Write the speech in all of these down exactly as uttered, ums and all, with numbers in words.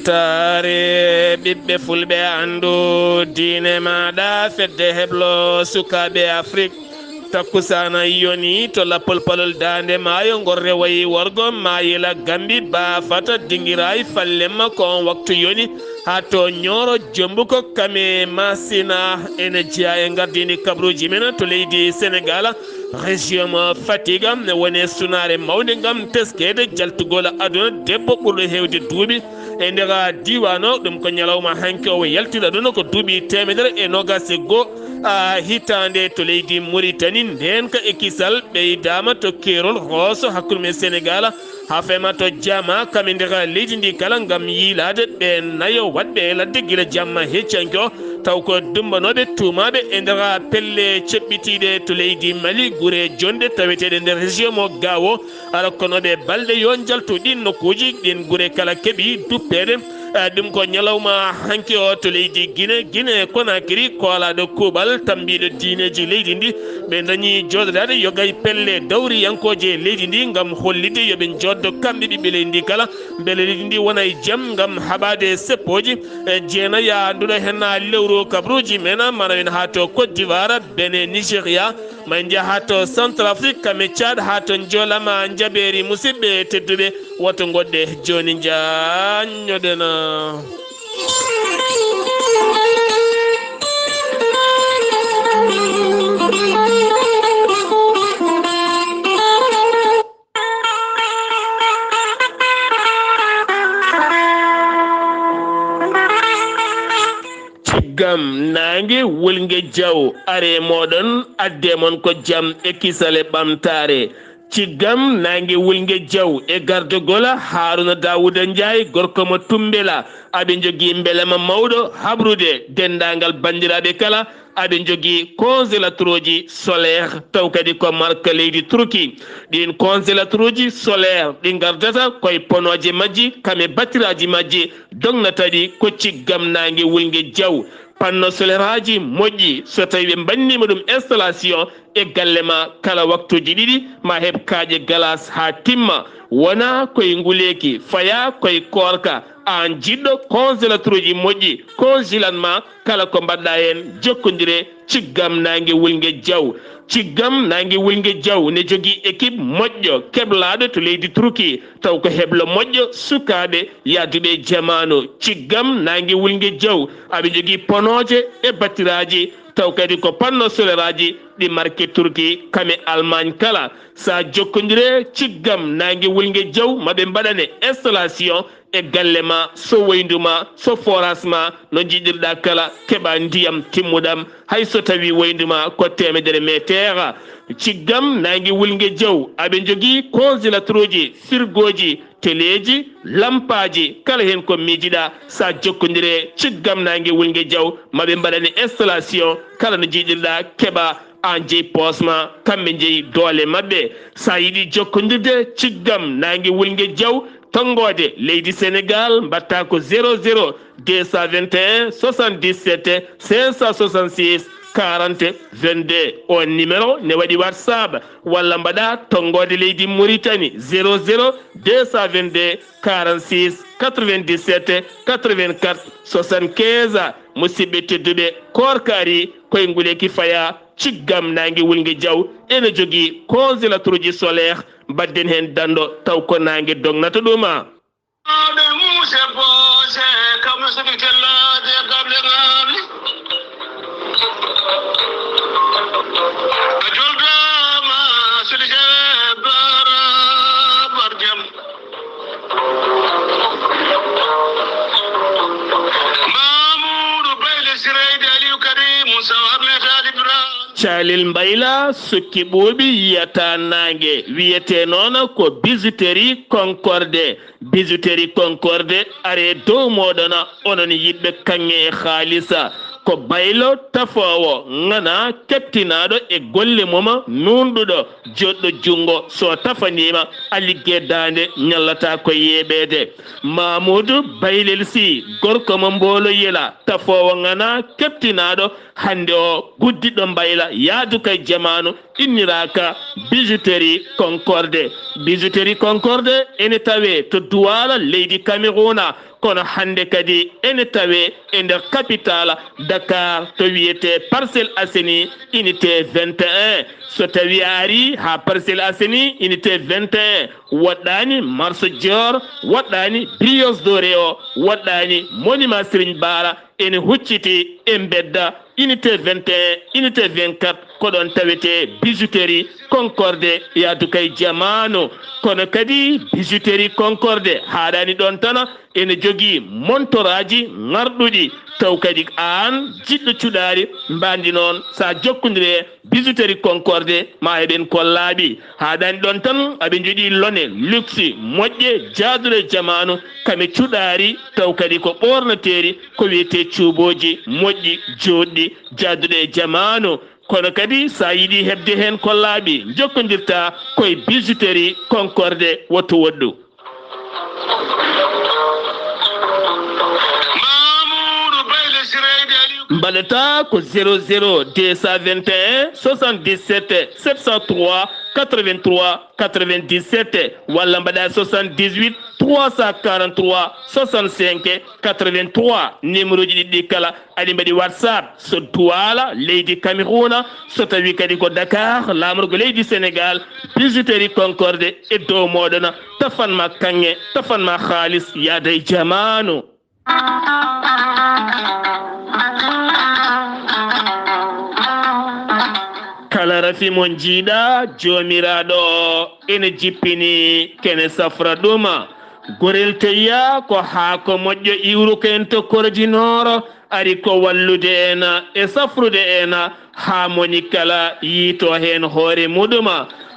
Taare ɓiɓɓe fulɓe anndu diine maaɗa fedde heblo sukaaɓe Afrik. Takkusaana yoni to lappol palol daande maayo ngol rewayi worgo maayela Gambi baafata dingiray fallemma ko on waktu yoni haa to ñooro jombuko kame masina ene jeya e ngardini kabruuji men to leydi Senegaal. Région mo Fatiga ne woni sunaare mawnde ngam teskeede jaltugol aduna debbo ɓurɗo heewde duuɓi e nder diiwaan o. Ɗum ko ñalawma hanki o yaltira ɗum ko duuɓi teemedere e noogas e goo a hitaande to leydi Muritani. Ndeen ka e kisal ɓeydaama to keerol Rooso hakkunde men Senegaal haa fema to Jama kam e nder leydi ndi kala ngam yiilaade ɓe nayo waɗɓe e ladde gila jamma heccanke o. Taw ko dumbanooɓe tuumaaɓe e nder pelle ceɓɓitiiɗe to leydi Mali, gure jonɗe taweteeɗe nder région mo Gaawo. Ala kono ɓe balɗe yo njaltu ɗin nokkuuji, ɗin gure kala keɓi duppeede. Eh, ɗum ko ñalawma hanki o to leydi Gine, Gine Konakiri, koolaaɗo kuuɓal tambiiɗo diineeji leydi ndi. Ɓe dañi jooɗodaade yogay pelle dawriyankooje leydi ndi ngam hollitde yo ɓe njooddo kamɓe ɓiɓɓe leydi ndi kala, mbele leydi ndi wona e jam ngam haɓaade seppooji, eh, jeenaya nduɗo hen lewru kabruuji men, mana wen haa to Côte d'Ivoire, Benin, Nigeria, ma en njaha to Centrafrique, kame Tchad, haa to Njolama Njabeeri. Musidɓe tedduɓe, woto ngoɗɗe jooni njaanñoɗen. Ciggam naange wulnge jaw are mooɗon adde mon ko jam e kisale ɓamtaare. Ciggam naange wulnge jaw e gardogol Haruna Dawuda Njaay gorko mo Tumbela. Aɓe njogii mbelema mawɗo habrude denndaangal banndiraaɓe kala. Aɓe njogii congélateur uji solaire taw kadi ko marque leydi Turki. Ɗin congélateur uji solaire ɗi ngardata koye ponooje majji kame battiraaji majji dognata ɗi ko ciggam naange wulnge jaw. Panneau solaire aji moƴƴi so tawi ɓe mbannima ɗum installation e galle ma kala waktuji ɗiɗi ma heɓ kaaƴe galas haa timma. Wona koye nguleeki faya koye koorka aan jiɗɗo congélateur uji moƴƴi congelan ma kala ko mbaɗɗa heen jokkondire ciggam naange wulnge jaw. Ciggam naange wulnge jaw ne jogii équipe moƴƴo keblaaɗo to leydi Turki taw ko heblo moƴƴo sukaaɓe yahduɓe e jamaanu. Ciggam naange wulnge jaw aɓe njogii ponooje e battiraaji taw kadi ko panneau solaire aji ɗi marque Turki kame Allemagne kala. Sa jokkondire ciggam naange wulnge jaw maɓe mbaɗane installation e galle ma, so woyndu ma, so forage ma, no njiɗirɗa kala, keɓa ndiyam timmuɗam, hay so tawi woyndu ma ko teemedere meeteera. Ciggam naange wulnge jaw, aɓe njogii congélateur uji, frigo ji, teleeji, lampaaji, kala heen ko miijiɗa, sa jokkondire ciggam naange wulnge jaw, maɓe mbaɗane installation, kala no njiɗirɗa, keɓa, aan jeyi poos ma, kamɓe njeyi doole maɓɓe. Sa yiɗi jokkondirde ciggam naange wulnge jaw, tonngoode leydi Senegaal, mbaɗta ko zéro zéro deux cent vingt et un soixante-dix-sept cinq cent soixante-six quarante vingt-deux. On numéro ne waɗi WhatsApp, walla mbaɗa tonngoode leydi Mauritanie, zéro zéro deux cent vingt-deux quarante-six quatre-vingt-dix-sept quatre-vingt-quatre soixante-quinze. Musidɓe tedduɓe, koorka ari koye nguleyki faya, ciggam naange wulnge jaw ene jogii congélateur uji solaire, mbadden heen danndo taw ko naange dognata ɗum. Mawɗo Muuse Boose, kam no sodi tellade gable ngable. A joldaama sodi bara barjam. Mamoudou Bayle Sirayde Aliou Karim Moussa Ahmed Ali Ibrahim. Calil Mbayla sukki ɓuuɓi yiyata naange, wiyete noon ko bijouterie Concorde. Bijouterie Concorde, are dow mooɗon, onon yiɗɓe kaŋŋe e haalisa. Ko baylo tafoowo, ŋana keptinaaɗo e golle mum, nuunɗuɗo, joɗɗo junngo. So tafaniima, a ligge daande, ñallata ko yeeɓeede. Mamoudou Baylel Sy, gorko mo Mboolo Yela, tafoowo ŋana keptinaaɗo, hannde o guddiɗo mbayla, yaaduka e jamaanu, inniraaka Bijouterie Concorde. Bijouterie Concorde ene tawee to Douala, leydi Cameroun. Kono hannde kadi ene tawee e nder capitale Dakar, to wiyetee Parcelles Assainies, unité vingt et un. So tawii a arii haa Parcelles Assainies, unité vingt et un, woɗɗaani Marché Dior, woɗɗaani Brioche Dorée o, woɗɗaani Monument Serigne Bara, ene hucciti e mbedda unité vingt et un, unité vingt-quatre, ko ɗoon tawetee bijouterie Concorde, yahdu kay jamaanu. Kono kadi bijouterie Concorde haaɗaani ɗoon tan, ene jogii montoraaji ŋarɗuɗi, taw kadi aan jiɗɗo cuɗaari mbaandi noon, so a jokkondirii e bijouterie Concorde, ma heɓen ko laaɓi. Haaɗaani ɗoon tan, aɓe njogii lone luxe moƴƴe, jaaduɗe e jamaanu, kame cuɗaari, taw kadi ko ɓoornateeri, ko wiyetee cuubooji moƴƴi, jooɗɗi, jaaduɗe e jamaanu. Kono kadi, so a yiɗii heɓde heen ko laaɓi, njokkondirtaa ko e bijouterie Concorde, woto woɗɗu. Mbaɗataa ko zéro zéro deux cent vingt et un soixante-dix-sept sept cent trois quatre-vingt-trois quatre-vingt-dix-sept, walla mbaɗaa soixante-dix-huit trois cent quarante-trois soixante-cinq quatre-vingt-trois. Numéro ji ɗiɗi kala aɗi mbaɗi WhatsApp. So Duwaala, leydi Cameroun, so tawii kadi ko Dakar, laamorgo leydi Sénégal, bijouterie Concorde e dow mooɗon, tafan ma kaŋŋe, tafan ma haalis, yaada e jamaanu. Kala rafi mo njiiɗa, Joomiraaɗo o ene jippini, kene safra ɗum. Gorel Teyya ko haako moƴƴo iwruko en to Kordi Nooro, ari ko wallude en e safrude en haa moni kala yiito heen hoore muɗum.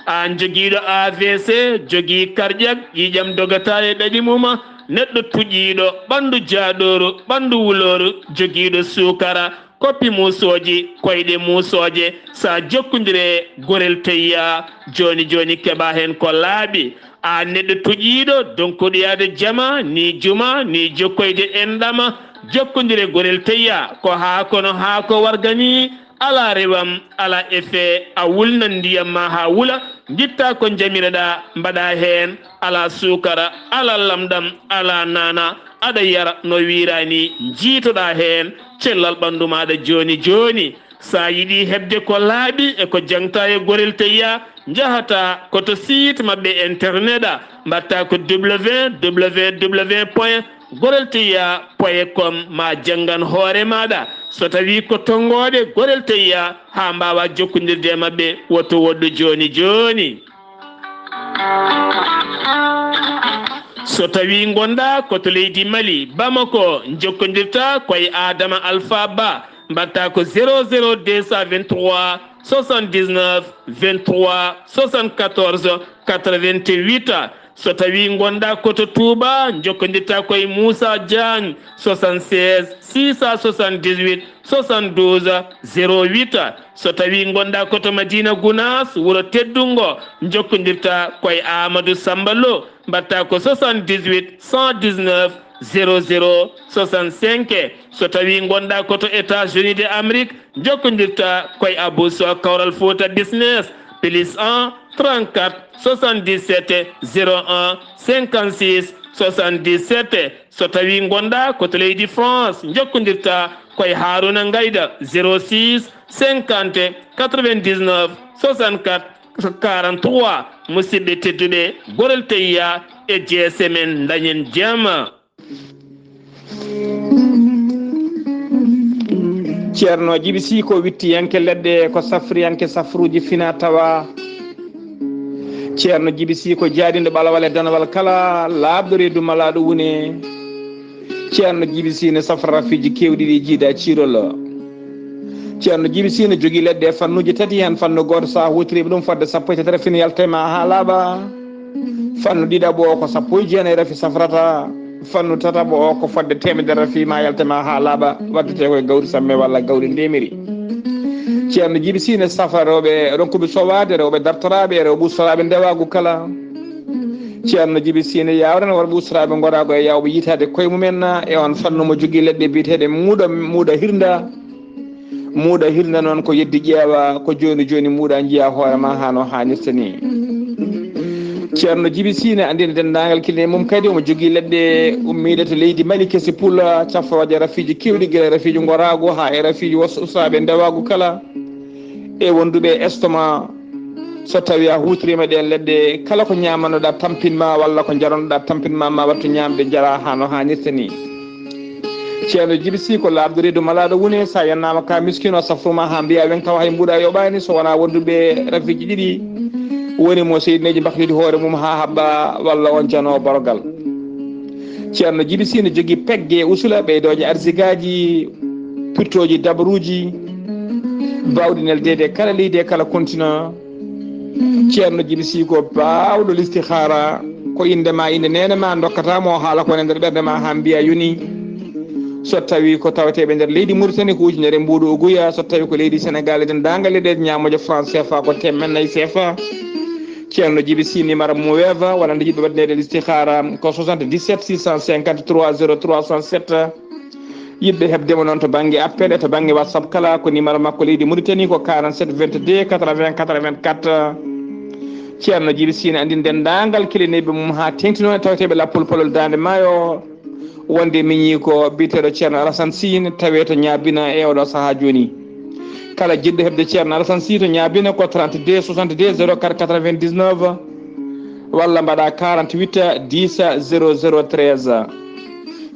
Aan jogiiɗo A V C, jogii karƴag, ƴiiƴam dogataa e ɗaɗi mum, neɗɗo tuƴiiɗo, ɓanndu jaaɗooru, ɓanndu wulooru, jogiiɗo suukara, koppi muusooji, koyɗe muusooje, so a jokkondire Gorel Teyya, jooni jooni keɓa heen ko laaɓi. Aan neɗɗo tuƴiiɗo, donkuɗo yaade jama, ni juma, ni jokkoyde enɗam, jokkondire Gorel Teyya, ko haa kono haa ko warga ni, alaa rewam, alaa effet, a wulnan ndiyam ma haa wula, ngitta ko njamiroɗaa, mbaɗa heen, alaa suukara, alaa lamɗam, alaa naana, aɗa yara no wiiraani, njiitoɗaa heen cellal ɓanndu maaɗa jooni jooni. So a yiɗi heɓde ko laaɓi e ko jaŋta e Gorel Teyya, njahata ko to site maɓɓe internet, mbaɗta ko www point gorel teyya point com, ma janngan hoore maaɗa. So tawii ko tonngooɗe Gorel Teyya, haa mbaawa jokkondirde e maɓɓe, woto woɗɗu jooni jooni. So tawii ngonɗaa ko to leydi Mali, Bamako, njokkondirta ko e Adama Alpha Ba, mbaɗta ko zéro zéro deux cent vingt-trois soixante-dix-neuf vingt-trois soixante-quatorze quatre-vingt-huit. So tawii ngonɗaa ko to Touba, njokkondirta ko e Moussa Diagne, soixante-seize six cent soixante-dix-huit soixante-douze zéro huit. So tawii ngonɗaa ko to Madina Gounass, wuro teddungo, njokkondirta ko e Amadou Samba Lo, mbaɗta ko soixante-dix-huit cent dix-neuf zéro zéro soixante-cinq. So tawii ngonɗaa ko to États-Unis de Amérique, njokkondirta ko e Abou Sow Kawral Fouta Business, plus un trente-quatre soixante-dix-sept zéro un cinquante-six soixante-dix-sept. So tawii ngonɗaa ko to leydi France, njokkondirta ko e Harouna Ngayda, zéro six cinquante quatre-vingt-dix-neuf soixante-quatre quarante-trois. Musidɓe tedduɓe, Gorel Teyya e G S M en, dañen jam. Ceerno Jibi Sy ko wittiyanke leɗɗe, ko safriyanke safruuji fina tawa. Ceerno Jibi Sy ko jaaɗiiɗo ɓalawal e danawal kala, laaɓɗo reedu malaaɗo wune. Ceerno Jibi Sy ne safra rafiiji keewɗi ɗi jiidaa ciirol. Ceerno Jibi Sy ne jogii leɗɗe e fannuuji tati, heen fannu gooto, so a huutorii ɗum fodde sappo e tati rafi ne yalta e ma haa laaɓa. Fannu ɗiɗaɓo o ko sappo e jeenayi rafi safrata. Fannu tataɓo o ko fodde teemedere rafi ma yalta e ma haa laaɓa, waɗtetee ko e gawri samme walla gawri ndeemiri. Ceerno Jibi Sy ne safra rewɓe ronkuɓe sowaade, rewɓe dartoraaɓe, rewɓe ustoraaɓe ndewaagu kala. Ceerno Jibi Sy ne yaawrana worɓe ustoraaɓe ngoraagu e yaawɓe yiytaade koye mumen e oon fannu mo jogii leɗɗe biyeteeɗe muuɗa, muuɗa hirnda. Muuɗa hirnda noon ko yeddi ƴeewa, ko jooni jooni muuɗa njiya hoore ma haa no haanirta ni. Ceerno Jibi Sine anndina denndaangal kine mum kadi omo jogii leɗɗe ummiiɗe to leydi Mali kesi pula, cafrooje rafiiji keewɗi, gila rafiiji ngoraagu haa e rafiiji was-, usaaɓe ndewaagu kala, e wonduɓe estomac. So tawii a huutoriima ɗeen leɗɗe, kala ko ñaamanoɗaa tampin ma walla ko njaronoɗaa tampin ma, ma wattu ñaamde, njaraa haa no haanirta nii. Ceerno Jibi Sii ko laaɓɗo reedu malaaɗo wune, so a yennaama ka miskino, safru ma haa mbiya weŋ tawa hay mbuuɗa yoɓaani, so wonaa wonduɓe rafiiji ɗiɗi woni mo seydineeji mbaklidi hoore mum haa haɓɓa walla on jano borogal. Ceerno Jibi Sii no jogii pegge usula ɓeydooje arsigaaji, pirtooji dabaruuji, baawɗi neldeede e kala leydi e kala continent. Ceerno Jibi Sii ko baawɗo listihaara, ko innde ma, innde neene ma, ndokkata mo haala ko woni e nder ɓernde ma haa mbiya yoni. So tawii ko taweteeɓe nder leydi Mauritanie ko ujunere mbuuɗu uguya, so tawii ko leydi Sénégal e denndaangal e ɗe ñaamooje franc C F A ko teemeɗɗe nayi C F A. Ceerno Jibi Sii numéro mum weefa walla nde yiɗɓe waɗneede listihaara ko soixante-dix-sept six cent cinquante-trois zéro trois cent sept. Yiɗɓe heɓde mo noon to bannge appel e to bannge WhatsApp kala ko numéro makko leydi Mauritanie ko quarante-sept vingt-deux quatre-vingts quatre-vingt-quatre. Ceerno Jibi Sii ne anndini denndaangal kilineeɓe mum haa teeŋtinoo e taweteeɓe Lappol Polol Daande Maayo wonde miñii ko biyeteeɗo Ceerno Alassane Sii ne tawee to Ñaabina e oɗo sahaa jooni. Kala jiɗɗo heɓde Ceerno Alassane Sii to Ñaabina ko trente-deux soixante-deux zéro quatre quatre-vingt-dix-neuf walla mbaɗa quarante-huit dix zéro zéro treize.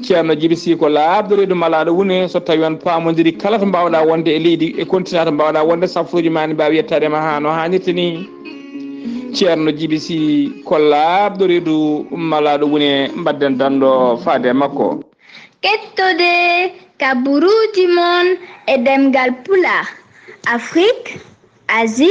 Ceerno Jibi Sii ko laaɓɗo reedu malaaɗo wune, so tawii on paamondiri kala to mbaawɗaa wonde e leydi e continent to mbaawɗaa wonde, safruuji ma ne mbaawi yettaade ma haa no haanirta nii. Ceerno Jibi Sii ko laaɓɗo reedu malaaɗo wune, mbaɗden danndo faade e makko. Kettode kaburuuji mon e ɗemngal Pulaar, Afrique, Asie,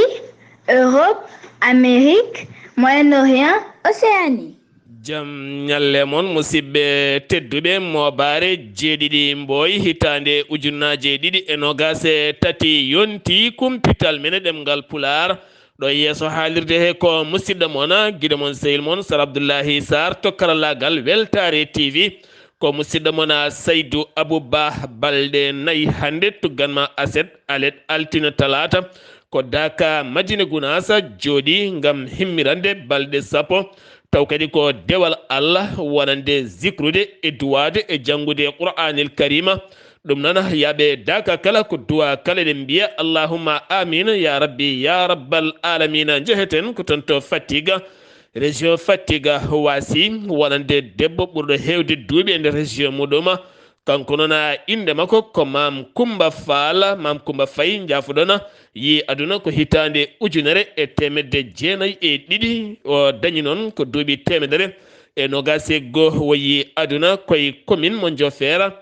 Europe, Amérique, Moyen-Orient, Océanie. Jam ñalle mon, musidɓe tedduɓe, moobaare jeeɗiɗi Mbooy, hitaande ujunnaaje ɗiɗi e noogaas e tati yonti, kumpital men e ɗemngal Pulaar. Ɗo yeeso haalirde he ko musidɗo mon, giɗo mon, sehil mon, Sar Abdullahi Sarr to karallaagal Weltaare T V. Ko musidɗo mon, Saydu Abu Bah, balɗe nayi hannde, tuggan ma aset, alet, altine, talaata. Ko Daaka Madina Gunaasa jooɗi ngam himmirande balɗe sappo. Taw kadi ko dewal Allah wonande zikrude e duwaade e janngude Qur'aanil Kariima. Ɗum noon, yaaɓe Daaka kala ko duwa kala eɗen mbiya, Allahumma amiin, ya Rabbi, ya Rabbal aalamiina. Njeheten ko toon to Fatiga, région Fatiga, Waasi, wonande debbo ɓurɗo heewde duuɓi e nder région muɗum. Kanko noon, innde makko ko Maam Kummba Faal. Maam Kummba Fay, njaafoɗon, yii aduna ko hitaande ujunere e teemedde jeenayi e ɗiɗi. O dañi noon ko duuɓi teemedere e noogaas e goo. O yii aduna koye commune mo Jofeera.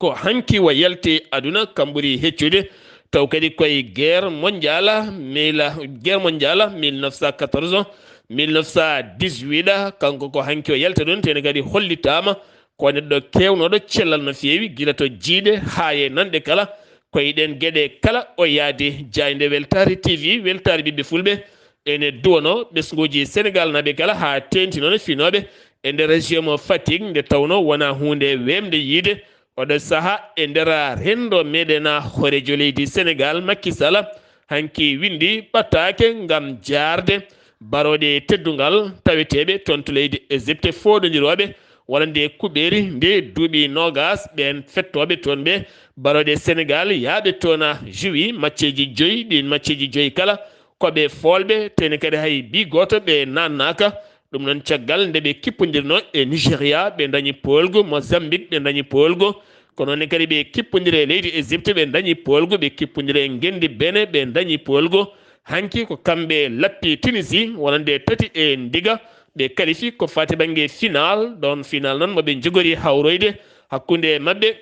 Ko hanki o yalti aduna, kam ɓuri heccude. Taw kadi koye guerre mondiale, mille, guerre mondiale mille neuf cent quatorze, mille neuf cent dix-huit, kanko ko hanki o yalti ɗum, tene kadi hollitaama ko neɗɗo keewnooɗo cellal no feewi, gila to jiiɗe haa e nanɗe kala. Ko e ɗeen geɗe kala o yaadi. Jaaynde Weltaare T V, weltaare ɓiɓɓe Fulɓe, ene duwanoo ɓesnguuji Senegaalnaaɓe kala, haa teeŋti noon finooɓe e nder région mo Fatick, nde tawnoo wonaa huunde weemde yiyde. Oɗo sahaa e nder renndo meɗen, hooreejo leydi Senegaal, Macky Sall, hanki winndi ɓataake ngam jaarde barooɗe teddungal taweteeɓe toon to leydi Égypte, fooɗondirooɓe walla nde kuɓeeri nde duuɓi noogaas, ɓeen fettooɓe toon ɓe, barooɗe Senegaal yaaɓe toon, juwi macceeji joyi. Ɗiin macceeji joyi kala ko ɓe foolɓe, tene kadi hay bi gooto ɓe naannaaka. Ɗum noon, caggal nde ɓe kippondirnoo e Nigeria, ɓe ndañi poolgu, Mozambique, ɓe ndañi poolgu. Ko noon ne kadi ɓe kippondiri e leydi Égypte, ɓe ndañi poolgu, ɓe kippondiri e ngenndi Benin, ɓe ndañi poolgu. Hanki ko kamɓe lappi Tunisie, wonande tati e ndiga, ɓe qualifie ko faati bannge final. Ɗoon final noon mo ɓe njogori hawroyde hakkunde maɓɓe,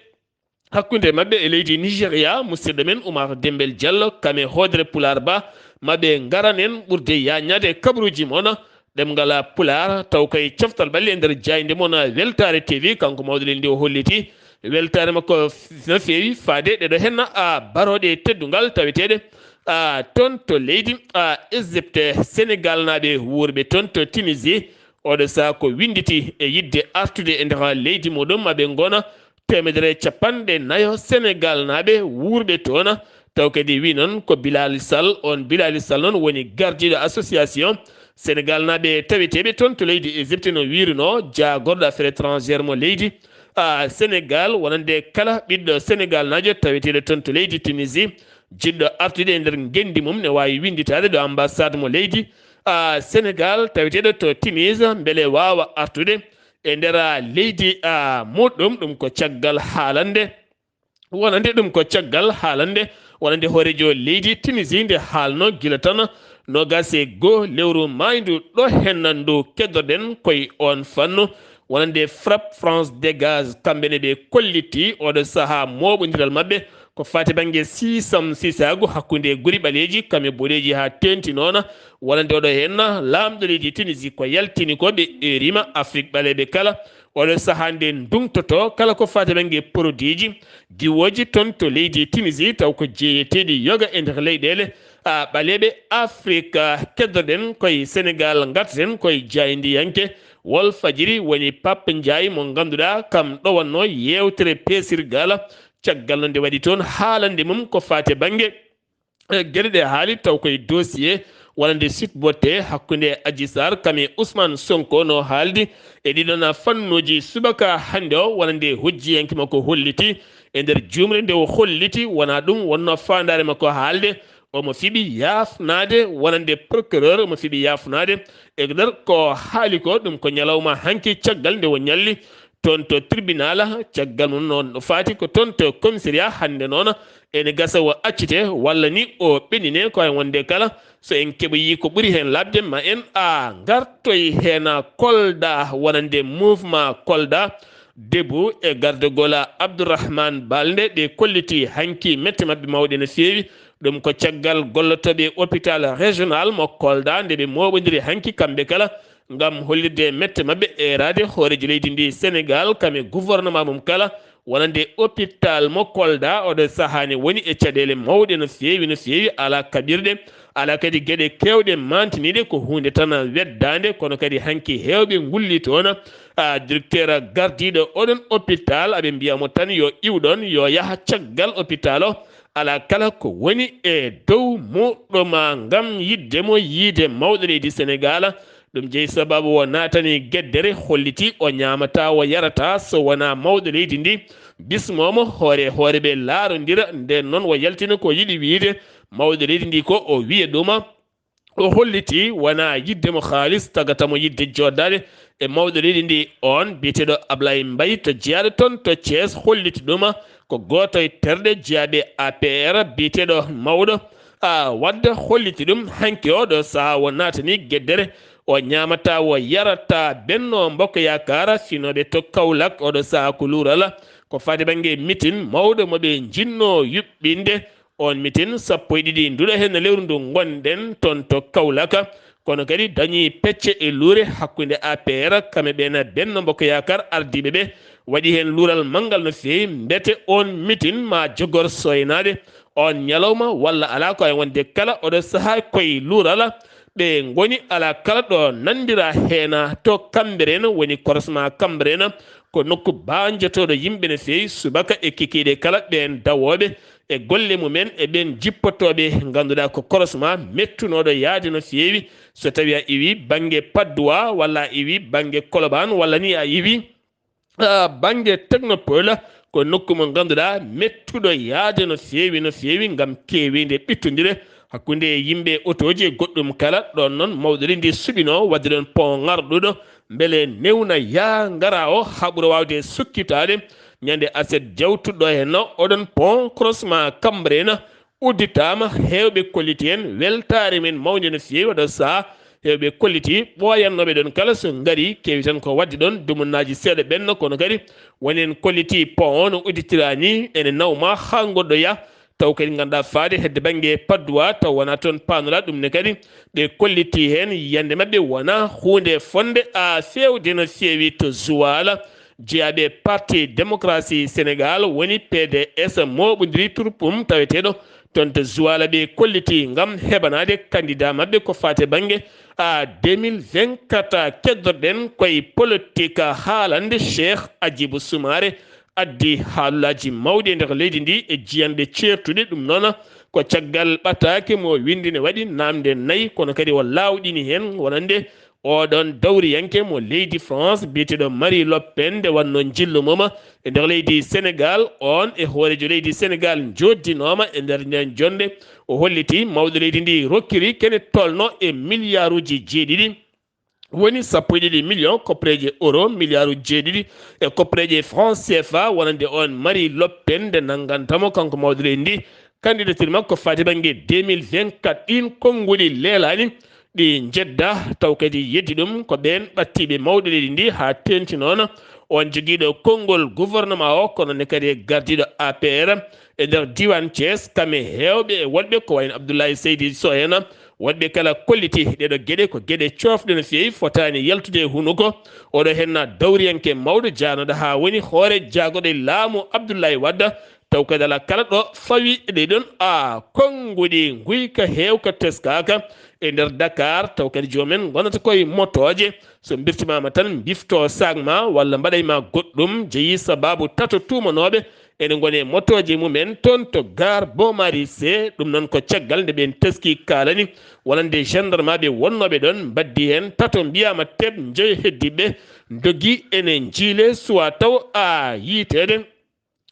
hakkunde maɓɓe e leydi Nigeria, musidɗo men Oumar Dembel Diallo, kam e hoodere Pulaar Ba, ma ɓe ngaran en ɓurde yaañaade e kabaruuji mon ɗemngal Pulaar, taw kay coftal ɓalli e nder jaaynde mon Weltaare T V, kanko mawɗo leydi ndi o holliti weltaare makko no feewi faade ɗeɗo henna a barooɗe teddungal taweteeɗe a toon to leydi a Égypte, Senegaalnaaɓe wuurɓe toon to Tunisie. Oɗo sahaa ko winnditi e yiɗde artude e nder leydi muɗum, ma ɓe ngona teemedere e capanɗe nayo Senegaalnaaɓe wuurɓe toon. Taw kadi wi noon ko Bilali Sall, oon Bilali Sall noon woni gardiiɗo association Senegal naaɓe taweteeɓe toon to leydi Égypte no wiirunoo jaagorɗo affaire étrangère mo leydi a Senegal, wonande kala ɓiɗɗo Senegal naajo taweteeɗo toon to leydi Tunisie, jiɗɗo artude e nder ngenndi mum, ne waawi winnditaade ɗo ambassade mo leydi a Senegal taweteeɗo to Tunis, mbele waawa artude e nder a leydi a muɗum. Ɗum ko caggal haalande wonande ɗum ko caggal haalande wonande hoorejo leydi Tunisie nde haalno gila tan nogas e goo lewru mayndu ɗo henna ndu keddorɗen koye on fannu. Wonande Frappe France Dégage, kamɓe ne ɓe kolliti oɗo sahaa mooɓondiral maɓɓe ko faati bannge siisam siisaagu hakkunde guri ɓaleeji kam e boɗeeji haa teenti noona. Wonande oɗo henna laamɗo leydi Tunisie ko yaltini ko ɓe erima Afrique ɓaleeɓe kala. Oɗo sahaa nde ndungtoto kala ko faati bannge produitji diwooji toon to leydi Tunisie, taw ko jeeyeteeɗi yoga e nder leyɗeele a ɓaleeɓe Afrique. Keddoɗen koye Senegal, ngartaten koye jaayndiyanke Walfadjri, woni Pape Ndiaye mo ngannduɗaa kam ɗowatno yeewtere peesirgal. Caggal no nde waɗi toon haalande mum ko faati bannge e geɗe ɗe haali taw koye dossier wonande Sweet Beauté hakkunde Adji Sarr kam e Ousmane Sonko no haaldi e ɗiɗon fannuuji subaka hannde o, wonande hojjiyanke makko holliti e nder juumre nde o holliti wonaa ɗum wonnoo faandaare makko haalde. Omo fiɓi yaafnaade wonande procureur, omo fiɓi yaafnaade e nder ko haali ko. Ɗum ko ñalawma hanki caggal nde o ñalli toon to tribunal. Caggal mum noon no faati ko toon to commissariat hannde noon ene gasa o accite walla ni o ɓennine ko hay wonde kala so en keɓoyi ko ɓuri heen laaɓde ma en a ngartoy heen. Kolda wonande mouvement Kolda debout e gardagol Abdourahmane Balde ɓe kolliti hanki mette maɓɓe mawɗe no feewi. Ɗum ko caggal gollotooɓe hôpital régional mo Kolda nde ɓe mooɓondiri hanki kamɓe kala ngam hollirde mette maɓɓe eeraade hooreejo leydi ndi Senegal kam e gouvernement mum kala wonande hôpital mo Kolda oɗo sahaa ne woni e caɗeele mawɗe no feewi no feewi, alaa kaɓirɗe, alaa kadi geɗe keewɗe mantiniiɗe, ko huunde tan weddaande. Kono kadi hanki heewɓe ngulli toon a directeur gardiiɗo oɗon hôpital aɓe mbiya mo tan yo iwɗon yo yaha caggal hôpital o alaa kala ko woni e dow muɗum ngam yiɗde mo yiide mawɗo leydi Senegal. Ɗum jeyi sababu o naatani geddere, holliti o ñaamataa, o yarataa so wonaa mawɗo leydi ndi bismoo mo, hoore e hoore ɓe laarondira. Ndeen noon o yaltina ko yiɗi wiyde mawɗo leydi ndi ko o wiya ɗum. O holliti wonaa yiɗde mo haalis, tagata mo yiɗde jooɗdaade e mawɗo leydi ndi, oon biyeteeɗo Ablaye Mbaye to jeyaaɗo toon to Thiès, holliti ɗum ko gooto e terɗe jeyaaɓe A P R biyeteeɗo mawɗo a wadda holliti ɗum hanki oɗo sahaa o naatani geddere. O ñaamataa, o yarataa. Benno Mbokk Yaakaar finooɓe to Kaolack oɗo sahaa ko luural ko faati bannge mitin mawɗo mo ɓe njinnoo yuɓɓinde. On mitin sappo e ɗiɗi nduɗo heen lewru ndu ngonɗen toon to Kaolack, kono kadi dañii pecce e luure hakkunde A P R kam e ɓeen Benno Mbokk Yaakaar ardiiɓe ɓe. Waɗi heen luural manngal no feewi, mbete on mitin ma jogor soynaade on ñalawma walla alaa ko e wonde kala oɗo sahaa koye luural ɓe ngoni alaa kala ɗo nanndira heen to Cambérène woni croisement Cambérène, ko nokku baanjotooɗo yimɓe no feewi subaka e kikiiɗe kala ɓeen dawooɓe e golle mumen e ɓeen jippotooɓe ngannduɗaa ko croisement mettunooɗo yahde no feewi. So tawii a iwii bannge Patte d'Oie walla a iwii bannge Colobane walla ni a iwii bannge Technopole, ko nokku mo ngannduɗaa mettuɗo yahde no feewi no feewi ngam keewinde ɓittondire hakkunde yimɓe, otooji e goɗɗum kala. Ɗoon noon mawɗo leydi ndi suɓinoo waɗde ɗoon pont ŋarɗuɗo mbele newna yaa ngara o haa ɓura waawde sukkitaade ñande aset jawtuɗo heen. Oɗon pont croisement Cambérène udditaama, heewɓe kolliti heen weltaare men mawnde no feewi. Oɗo sahaa heewɓe kolliti ɓooyannooɓe ɗoon kala so ngari keewi tan ko waɗde ɗoon dumunnaaji seeɗa ɓenna, kono kadi woni en kolliti pont o no udditiraa ni ene nawma haa goɗɗo yah. Taw kadi ngannduɗaa faade hedde bannge Patte d'Oie taw wonaa toon paanolaa ɗum ne kadi ɓe kolliti heen yiyannde maɓɓe wonaa huunde fotnde a feewde no feewi to Joal. Jeyaaɓe parti démocratie Sénégal woni P D S mooɓondiri turpum taweteeɗo toon to Joal ɓe kolliti ngam heɓanaade candidat maɓɓe ko faati bannge a deux mille vingt-quatre. Keddorɗen koye politique haalande Cheikh Hadjibou Soumaré addi haalulaaji mawɗi e nder leydi ndi e jiyanɗe ceertuɗe. Ɗum noon Ko caggal ɓataake mo windi ne waɗi naamnde nayi, kono kadi o laawɗini heen wonande oɗon dawriyanke mo leydi France biyeteeɗo Marie Le Pen, nde wannoo njillu mum e nder leydi Senegaal. Oon e hooreejo leydi Senegaal njooddinooma e nder ndeen jonnde. O holliti mawɗo leydi ndi rokkiri kene tolno e miliyaaruuji jeeɗiɗi, woni sappo e ɗiɗi million koppereeje euro, miliyaaruuji jeeɗiɗi e koppereeje franc C F A, wonande oon Marie Le Pen, nde nannganta mo kanko mawɗo leydi ndi candidature makko faati bannge deux mille vingt-quatre. Ɗiin konnguɗi leelaani ɗi njedda, taw kadi yeddi ɗum ko ɓeen ɓattiiɓe mawɗo leydi ndi, haa teeŋti noon oon jogiiɗo konngol gouvernement o, kono ne kadi gardiiɗo A P R e nder diiwaan Thiès, kam e heewɓe e woɗɓe ko wayi no Abdoulaye Seydi Sow en. Woɗɓe kala kolliti ɗeeɗo geɗe ko geɗe coofɗe no feewi, fotaani yaltude e hunuko. Oɗo henna dawriyanke mawɗo jaanooɗo haa woni hoore jaagoɗe laamu Abdoulaye Wade, taw kadi alaa kala ɗo fawi ɗe ɗon a konnguɗi nguyka heewka teskaaka e nder Dakar, taw kadi joom en ngonata koye motooje. So mbirtimaama tan, mbifto saag ma walla mbaɗay ma goɗɗum, jeyi sabaabu tato tuumanooɓe ene ngoni e motooje mumen toon to Gare Beau Marais C. Ɗum noon ko caggal nde ɓeen teskii kaalani wonande gendarmaaɓe wonnooɓe ɗoon, mbaddi heen tato, mbiyaama teɓ, njoyo heddiiɓe ndogii ene njiilee, suwaa taw a yiiteede,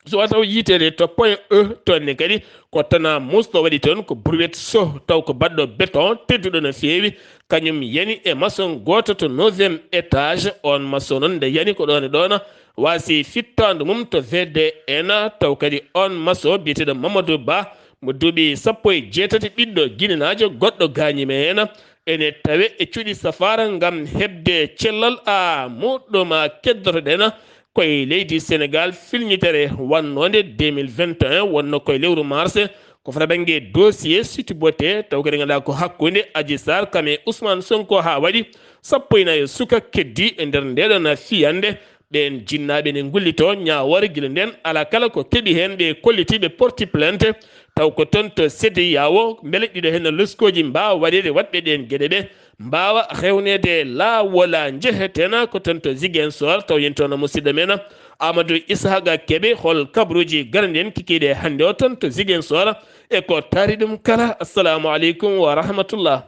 suwaa taw yiiteede to point E. Toon ne kadi ko tana musɗo waɗi toon, ko brouette so taw ko baɗɗo béton tedduɗo no feewi, kañum yani e maçon gooto to neuvième étage. Oon maçon noon nde yani ko ɗoon e ɗoon waasi fittaandu mum to V D N, taw kadi oon maçon biyeteeɗo Mamadou Ba, mo duuɓi sappo e jeetati, ɓiɗɗo ginenaajo goɗɗo gaañiima heen. Ene tawe e cuuɗi safaara ngam heɓde cellal a muɗɗum a keddotoɗen koye leydi Senegaal. Filñitere wannoonde deux mille vingt et un wonno koye lewru mars, ko fota bannge dossier Sweet Beauté, taw kadi ngannduɗaa ko hakkunde Adji Sarr kam e Ousmane Sonko, haa waɗi sappo e nayo suka keddi e nder ndeɗon fiyannde. Ɓeen jinnaaɓe ne ngullitoo ñaawoore gila ndeen, alaa kala ko keɓi heen ɓe kollitiiɓe porti plainte, taw ko toon to C E D E A O, mbele ɗiɗo heen loskooji mbaawa waɗeede waɗɓe ɗeen geɗe ɓe mbaawa rewneede laawol. Njeheten ko toon to Ziguinchor, taw yen toon musidɗo men Amadou Ishaqa Kebe, hol kabaruuji garanɗi en kikiiɗe hannde o toon to Ziguinchor, e ko taari ɗum kala? Assalamu aleykum wa rahmatullah.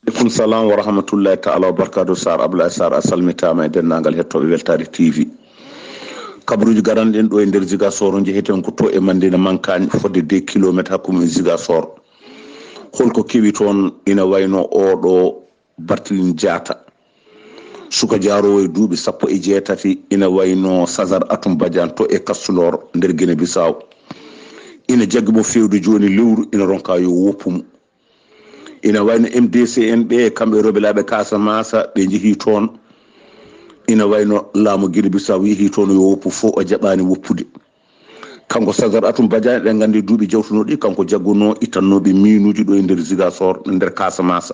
Aleykum salam wa rahmatullahi taala wa barakatuh. Sar Abdoulaye Sar, a salmitaama e denndaangal hettooɓe Weltaare T V. Kabaruuji garanɗi en ɗo e nder Ziguinchor, njeheten ko to e Mandina Mankagne, fodde deux kilomètres hakkunde e Ziguinchor. Holko kewi toon? Ina wayno oɗo Barthélémy Diatta, suka jaaroowo e duuɓi sappo e jeetati, ina wayno César Atoum Badiane to e Kastulor nder Guinée Bissau. Ina jaggi mo feewde jooni lewru, ina ronka yo woppu mo. Ina wayno M D C en ɓe, kamɓe rewɓe laaɓe Casamance, ɓe njehii toon. Ina wayno laamu Guinée Bissau yehii toon yo woppu, fof o jaɓaani woppude. Kanko César Atoum Badiane, eɗen nganndi duuɓi jawtunooɗi, kanko jaggunoo ittannooɓe miinuuji ɗo e nder Ziguinchor, nder Casamance.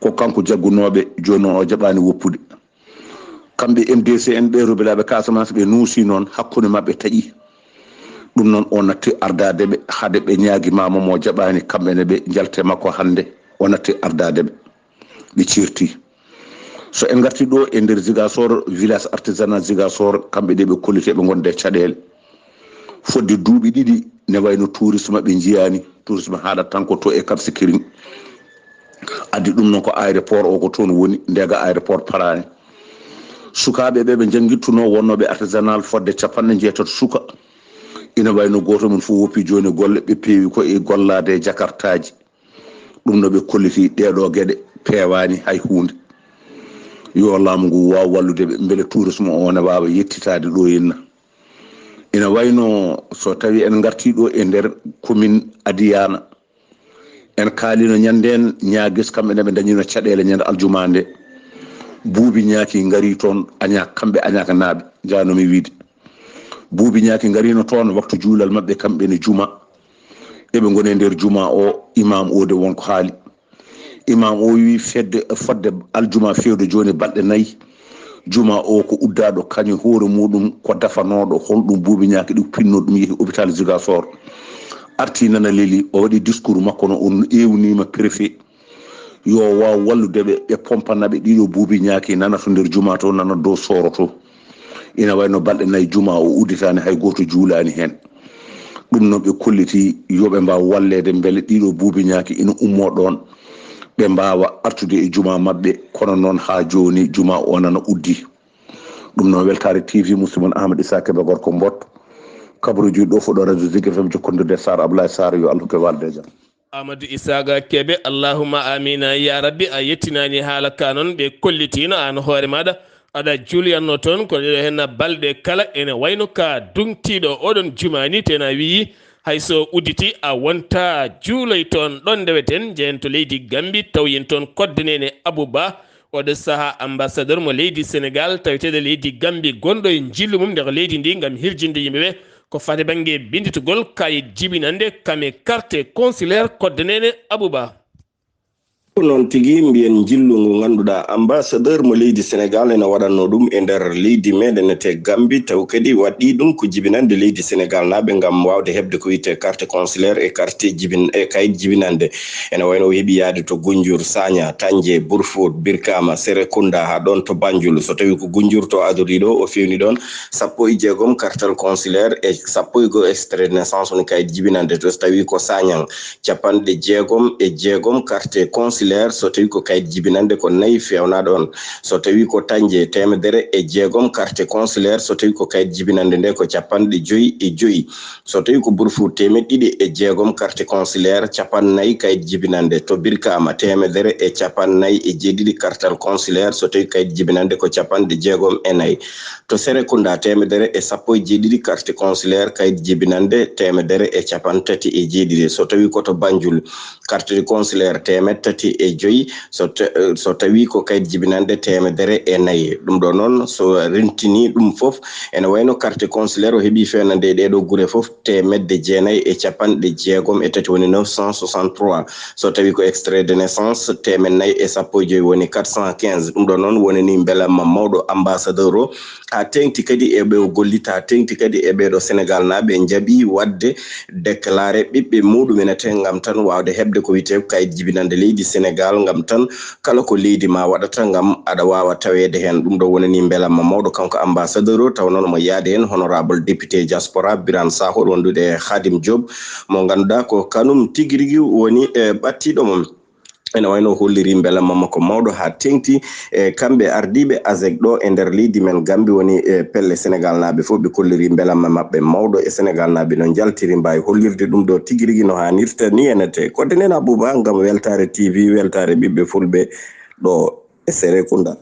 Ko kanko jaggunooɓe, jooni noon o jaɓaani woppude. Kamɓe M D C en ɓe, rewɓe laaɓe Casamance, ɓe nuusi noon, hakkunde maɓɓe taƴi. Ɗum noon, o natti ardaade ɓe, hade ɓe ñaagimaama mo jaɓaani, kamɓe ne ɓe njalte makko hannde, o natti ardaade ɓe, ɓe ceerti. So en ngarti ɗo e nder Ziguinchor, village artisanal Ziguinchor, kamɓe de ɓe kollite ɓe ngonde caɗeele. Fodde duuɓi ɗiɗi ne wayno tourisme ɓe njiyaani, tourisme haaɗat tan ko to e Cap Skirring. Addi ɗum noon ko aéroport o ko toon woni, ndega aéroport paraani. Sukaaɓe ɓe ɓe njanngittunoo wonnooɓe artisanal fodde capanɗe njeetato suka. Ina wayno gooto mum fof woppi jooni golle, ɓe peewi ko e gollaade e jakartaaji. Ɗum no ɓe kolliti ɗeeɗo geɗe peewaani hay huunde. Yo laamu ngu waaw wallude ɓe, mbele tourisme o ne waawa yettitaade ɗo henna. Ina wayno so tawi en ngarti ɗo e nder commune Adiana, en kaalino ñande en ñaagis kamɓe ne ɓe dañino caɗeele ñande aljuma nde. Buubi ñaaki ngari toon, aña kamɓe añaaka naaɓe, njanomi wiide. Buubi ñaaki ngarino toon waktu juulal maɓɓe kamɓe ne juma. Eɓe ngoni e nder juma o, imam o de won ko haali. Imam o wi fedde, fodde aljuma fewde jooni balɗe nayi. Juma o ko uddaaɗo kañum hoore muɗum, ko dafanooɗo, holɗum buubi ñaaki ɗi pinnoo ɗum, yehi hôpital Ziguinchor. Arti nana leli, o waɗi discours makko no, o ewniima préfet. Yo waaw wallude ɓe, ɓe pompana ɓe ɗiɗo buubi ñaaki nana to nder juma to, nana dow sooro to. Ina wayno balɗe nayi juma o udditaani, hay gooto juulaani heen. Ɗum noon ɓe kolliti yo ɓe mbaaw walleede mbele ɗiɗo buubi ñaaki ina ummoo ɗoon, ɓe mbaawa artude e juma maɓɓe. Kono noon haa jooni juma o nana uddi. Ɗum noon Weltaare T V, musidɗo mon Ahmad Issa Kebe gorko Mbot, kabaruuji ɗo fof ɗo Radio Zik F M jokkondirde Sarr Ablaye Sarr, yo Allah hokku en walde e jam. Amadou Isaaga Kebe, allahumma amina ya rabbi. A yettinaani haala ka noon, ɓe kollitiino aan hoore maaɗa aɗa juliyanno toon, kono ɗeɗo henna balɗe kala ene wayno ka duŋtiiɗo oɗon jumaani, tena wiyi hay so udditi a wonta juuloy toon. Ɗon ndeweten, njehen to leydi Gambi, taw yen toon Kodde Neene Abou Ba, oɗo saha ambassadeur mo leydi Sénégal taweteeɗo leydi Gambi, gonɗo e njillu mum nder leydi ndi ngam hirjinde yimɓe ɓe ko fati bannge binnditugol kayit jibinande kam e carte consulaire. Kodde Neene Abou Ba. Ko noon tigi, mbiyen njillu ngu ngannduɗaa ambassadeur mo leydi Sénégal ene waɗatnoo ɗum e nder leydi meɗen etee Gambi, taw kadi waɗɗii ɗum ko jibinande leydi Sénégal naaɓe ngam waawde heɓde ko wiyetee carte consulaire e carte jibin-, e kayit jibinande. Ene wayno o heɓi yahde to Gunjur, Saña, Tanje, Burfut, Birkama, Serekunda, haa ɗoon to Banjul. So tawii ko Gunjur to adori ɗo, o fewni ɗoon sappo e jeegom carte consulaire e sappo e go'o extrait de naissance, woni kayit jibinande. To so tawii ko Sañang, capanɗe jeegom e jeegom carte consulaire, so tawii ko kayit jibinande ko nayi feewnaaɗo on. So tawii ko Tanje, teemedere e jeegom carte consulaire, so tawii ko kayit jibinande nde ko capanɗe joyi e joyi. So tawii ko Burfut, teemeɗɗe ɗiɗi e jeegom carte consulaire, capanɗe nayi kayit jibinande. To Birkama, teemedere e capanɗe nayi e jeeɗiɗi carte consulaire, so tawii kayit jibinande ko capanɗe jeegom e nayi. To Serekunda, teemedere e sappo e jeeɗiɗi carte consulaire, kayit jibinande teemedere e capanɗe tati e jeeɗiɗi. So tawii ko to Banjul, carte consulaire teemedde tati e joyi, so ta-, so tawii ko kayit jibinande teemedere e nayi. Ɗum ɗo noon, so rentini ɗum fof, ene wayno carte consulaire o heɓi feewnande e ɗeɗo gure fof teemedde jeenayi e capanɗe jeegom e tati, woni neuf cent soixante-trois. So tawii ko extrait de naissance, teemedde nayi e sappo e joyi, woni quatre cent quinze. Ɗum ɗo noon wonani mbelamma mawɗo ambassadeur o. Haa teeŋti kadi e ɓe o gollita, haa teeŋti kadi e ɓeeɗo Senegal naaɓe njaɓi waɗde déclaré ɓiɓɓe muɗum ene tee ngam tan waawde heɓde ko wiyetee kayit jibinande leydi Senegal, ngam tan kala ko leydi ma waɗata ngam aɗa waawa taweede heen. Ɗum ɗo wonani mbelamma mawɗo kanko ambassadeur o, taw noon omo yaadi heen honorable député diaspora Birane Sakho, wondude e Khadim Diop, mo ngannduɗaa ko kanum tigi rigi woni, e, ɓattiiɗo mum. Ene wayno holliri mbelamma makko mawɗo haa teeŋti e kamɓe ardiiɓe asec ɗo e nder leydi men Gambi, woni e pelle Senegal naaɓe fof, ɓe kolliri mbelamma maɓɓe mawɗo e Senegal naaɓe no njaltiri, mbaawi hollirde ɗum ɗo tigi rigi no haanirta ni ene tee. Kodde Neene Abou Ba ngam Weltaare T V, weltaare ɓiɓɓe fulɓe ɗo e Serekunda.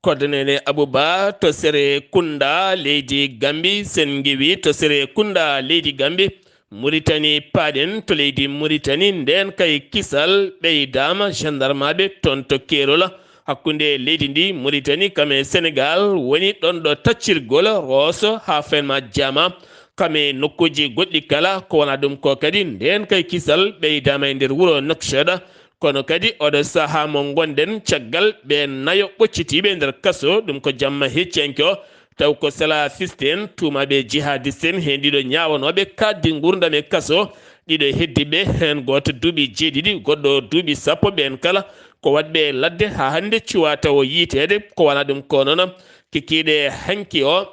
Kodde Neene Abou Ba to Serekunda leydi Gambi, sen ngiwi to Serekunda leydi Gambi, Muritani paaɗen to leydi Muritani, ndeen kay kisal ɓeydaama, gendarmaaɓe toon to Keerol hakkunde leydi ndi Muritani kam e Senegal woni ɗoon ɗo taccirgol Rooso haa Fenma Jaama, kam e nokkuuji goɗɗi kala. Ko wonaa ɗum ko kadi, ndeen kay kisal ɓeydaama e nder wuro Nouakchott. Kono kadi oɗo sahaa mo ngonɗen, caggal ɓe nayo ɓoccitiiɓe nder kaso, ɗum ko jamma hecciyanke o, taw ko salafiste en, tuumaaɓe jihadiste en, heen ɗiɗo ñaawanooɓe kaaɗdi nguurndam e kaso, ɗiɗo heddiiɓe, heen gooto duuɓi jeeɗiɗi, goɗɗo duuɓi sappo, ɓeen kala ko waɗɓe ladde haa hannde cuwaa tawo yiiteede. Ko wonaa ɗum ko noon, kikiiɗe hanki o,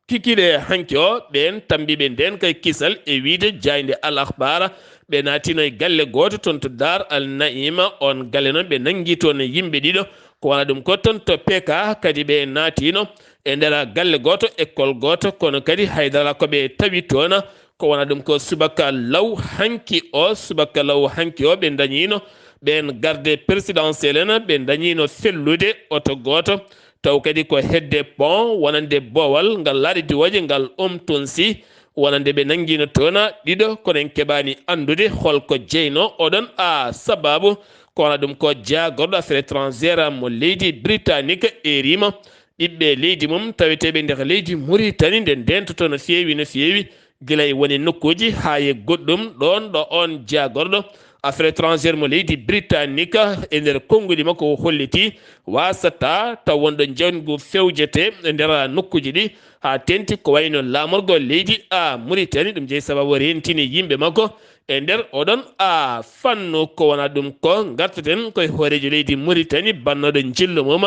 Kikiiɗe hanki o, ɓeen tammbiiɓe ndeen kay kisal e wiyde jaaynde Al Akhbar, ɓe naatino e galle gooto toon to Dar Al Naima. Oon galle noon ɓe nanngi toon yimɓe ɗiɗo, ko wonaa ɗum ko toon to P K kadi ɓe naatino e nder galle gooto, école gooto, kono kadi hay dara ko ɓe tawi toon. Ko wonaa ɗum ko subaka law hanki o, subaka law hanki o ɓe ndañiino ɓeen garde présidentiel en, ɓe ndañiino fellude oto gooto. Taw kadi ko hedde pont wonande boowal ngal laaɗe diwooje ngal Umtounsy, wonande ɓe nanngiino toon ɗiɗo, kono en keɓaani anndude hol ko jeynoo oɗon a sababu. Ko wonaa ɗum ko jaagorɗo affaire étrangère mo leydi Britannique eeriima ɓiɓɓe leydi mum taweteeɓe nder leydi Mauritanie nde ndeentoto no feewi, no feewi, gila e woni nokkuuji haa e goɗɗum. Ɗoon ɗo oon jaagorɗo affaire étrangère mo leydi Britannique e nder konnguɗi makko o holliti waasata taw wonɗo njangu fewjete e nder nokkuuji ɗi, haa teeŋti ko wayno laamorgo leydi a Mauritanie. Ɗum jeyi sababu rentini yimɓe makko e nder oɗon a fannu. Ko wonaa ɗum ko ngartaten koye hooreejo leydi Mauritanie bannooɗo njillu mum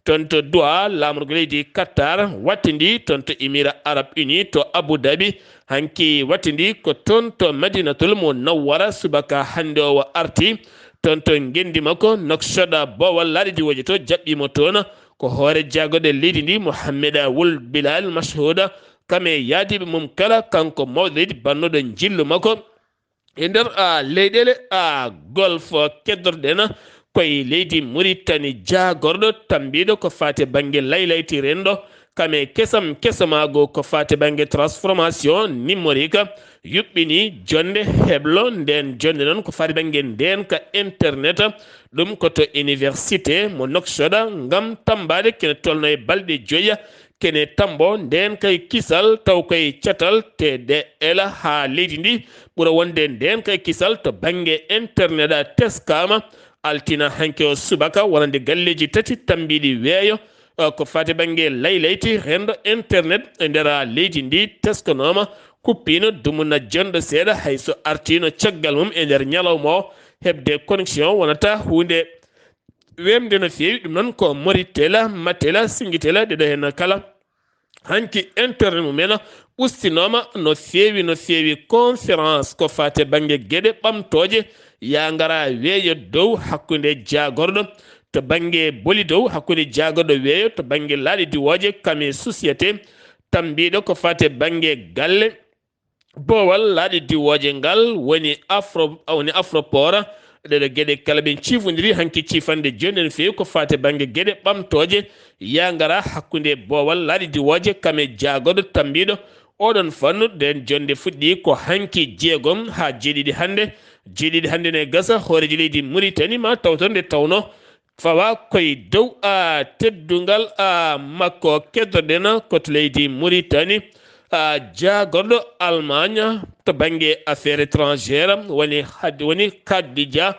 Toon to Du'a, laamorgo leydi Qatar, wattindi toon to Émirats Arabes Unis, to Abu Dhabi. Hanki wattindi ko toon to Madinatul Munawwara, subaka hannde o arti. Toon to ngenndi makko, Nouakchott, boowal laaɗe diwooje to, jaɓɓii mo toon. Ko hoore jaagorɗe leydi ndi, Mohamed Wul Bilal Mashhouda, kam e yaadiiɓe mum kala, kanko mawɗo leydi, bannooɗo njillu makko. E nder, a, leyɗeele, a, Golf keddorɗen koye leydi Muritani, jaagorɗo tambiiɗo ko faati bannge laylayti renndo, kam e kesam kesamaago ko faati bannge transformation numérique, yuɓɓini jonnde heblo. Ndeen jonnde noon ko faati bannge ndeenka internet, ɗum ko to université mo Nouakchott, ngam tammbaade kene tolno e balɗe joyi kene tambo ndeenka e kisal, taw koye catal T D L haa leydi ndi ɓura wonde ndeenka e kisal to bannge internet. Teskaama altine hanki o subaka wonande galleeji tati tambiiɗi weeyo, eh, ko faati bannge laylayti renndo internet e nder leydi ndi teskanooma, kuppiino, dumunna jonnde seeɗa, hay so artiino caggal mum e nder ñalawma o, heɓde connexion wonata huunde weemde no feewi. Ɗum noon ko Moritel, Matel, Singitel, ɗeɗo heen kala hanki internet mumen ustinooma no feewi, no feewi. Conférence ko faati bannge geɗe ɓamtooje, yaa ngara weeyo dow hakkunde jaagorɗo to bannge boli dow hakkunde jaagorɗo weeyo to bannge laaɗe diwooje, kam e société tambiiɗo ko faati bannge galle boowal laaɗe diwooje ngal woni Afro, woni Afroport. Ɗeɗo geɗe kala ɓe ciifondiri hanki ciifande jooni en feewi ko faati bannge geɗe ɓamtooje, yaa ngara hakkunde boowal laaɗe diwooje kam e jaagorɗo tambiiɗo oɗon fannu. Ndeen jonnde fuɗɗii ko hanki jeegom haa jeeɗiɗi hannde. Jeeɗiɗi hannde ne gasa hooreejo leydi Muritani ma tawto nde tawno fawa koye dow, a, teddungal, a, makko. Keddoɗen ko to leydi Muritani, a, jaagorɗo Allemagne to bannge affaire étrangère woni Had-, woni Kadija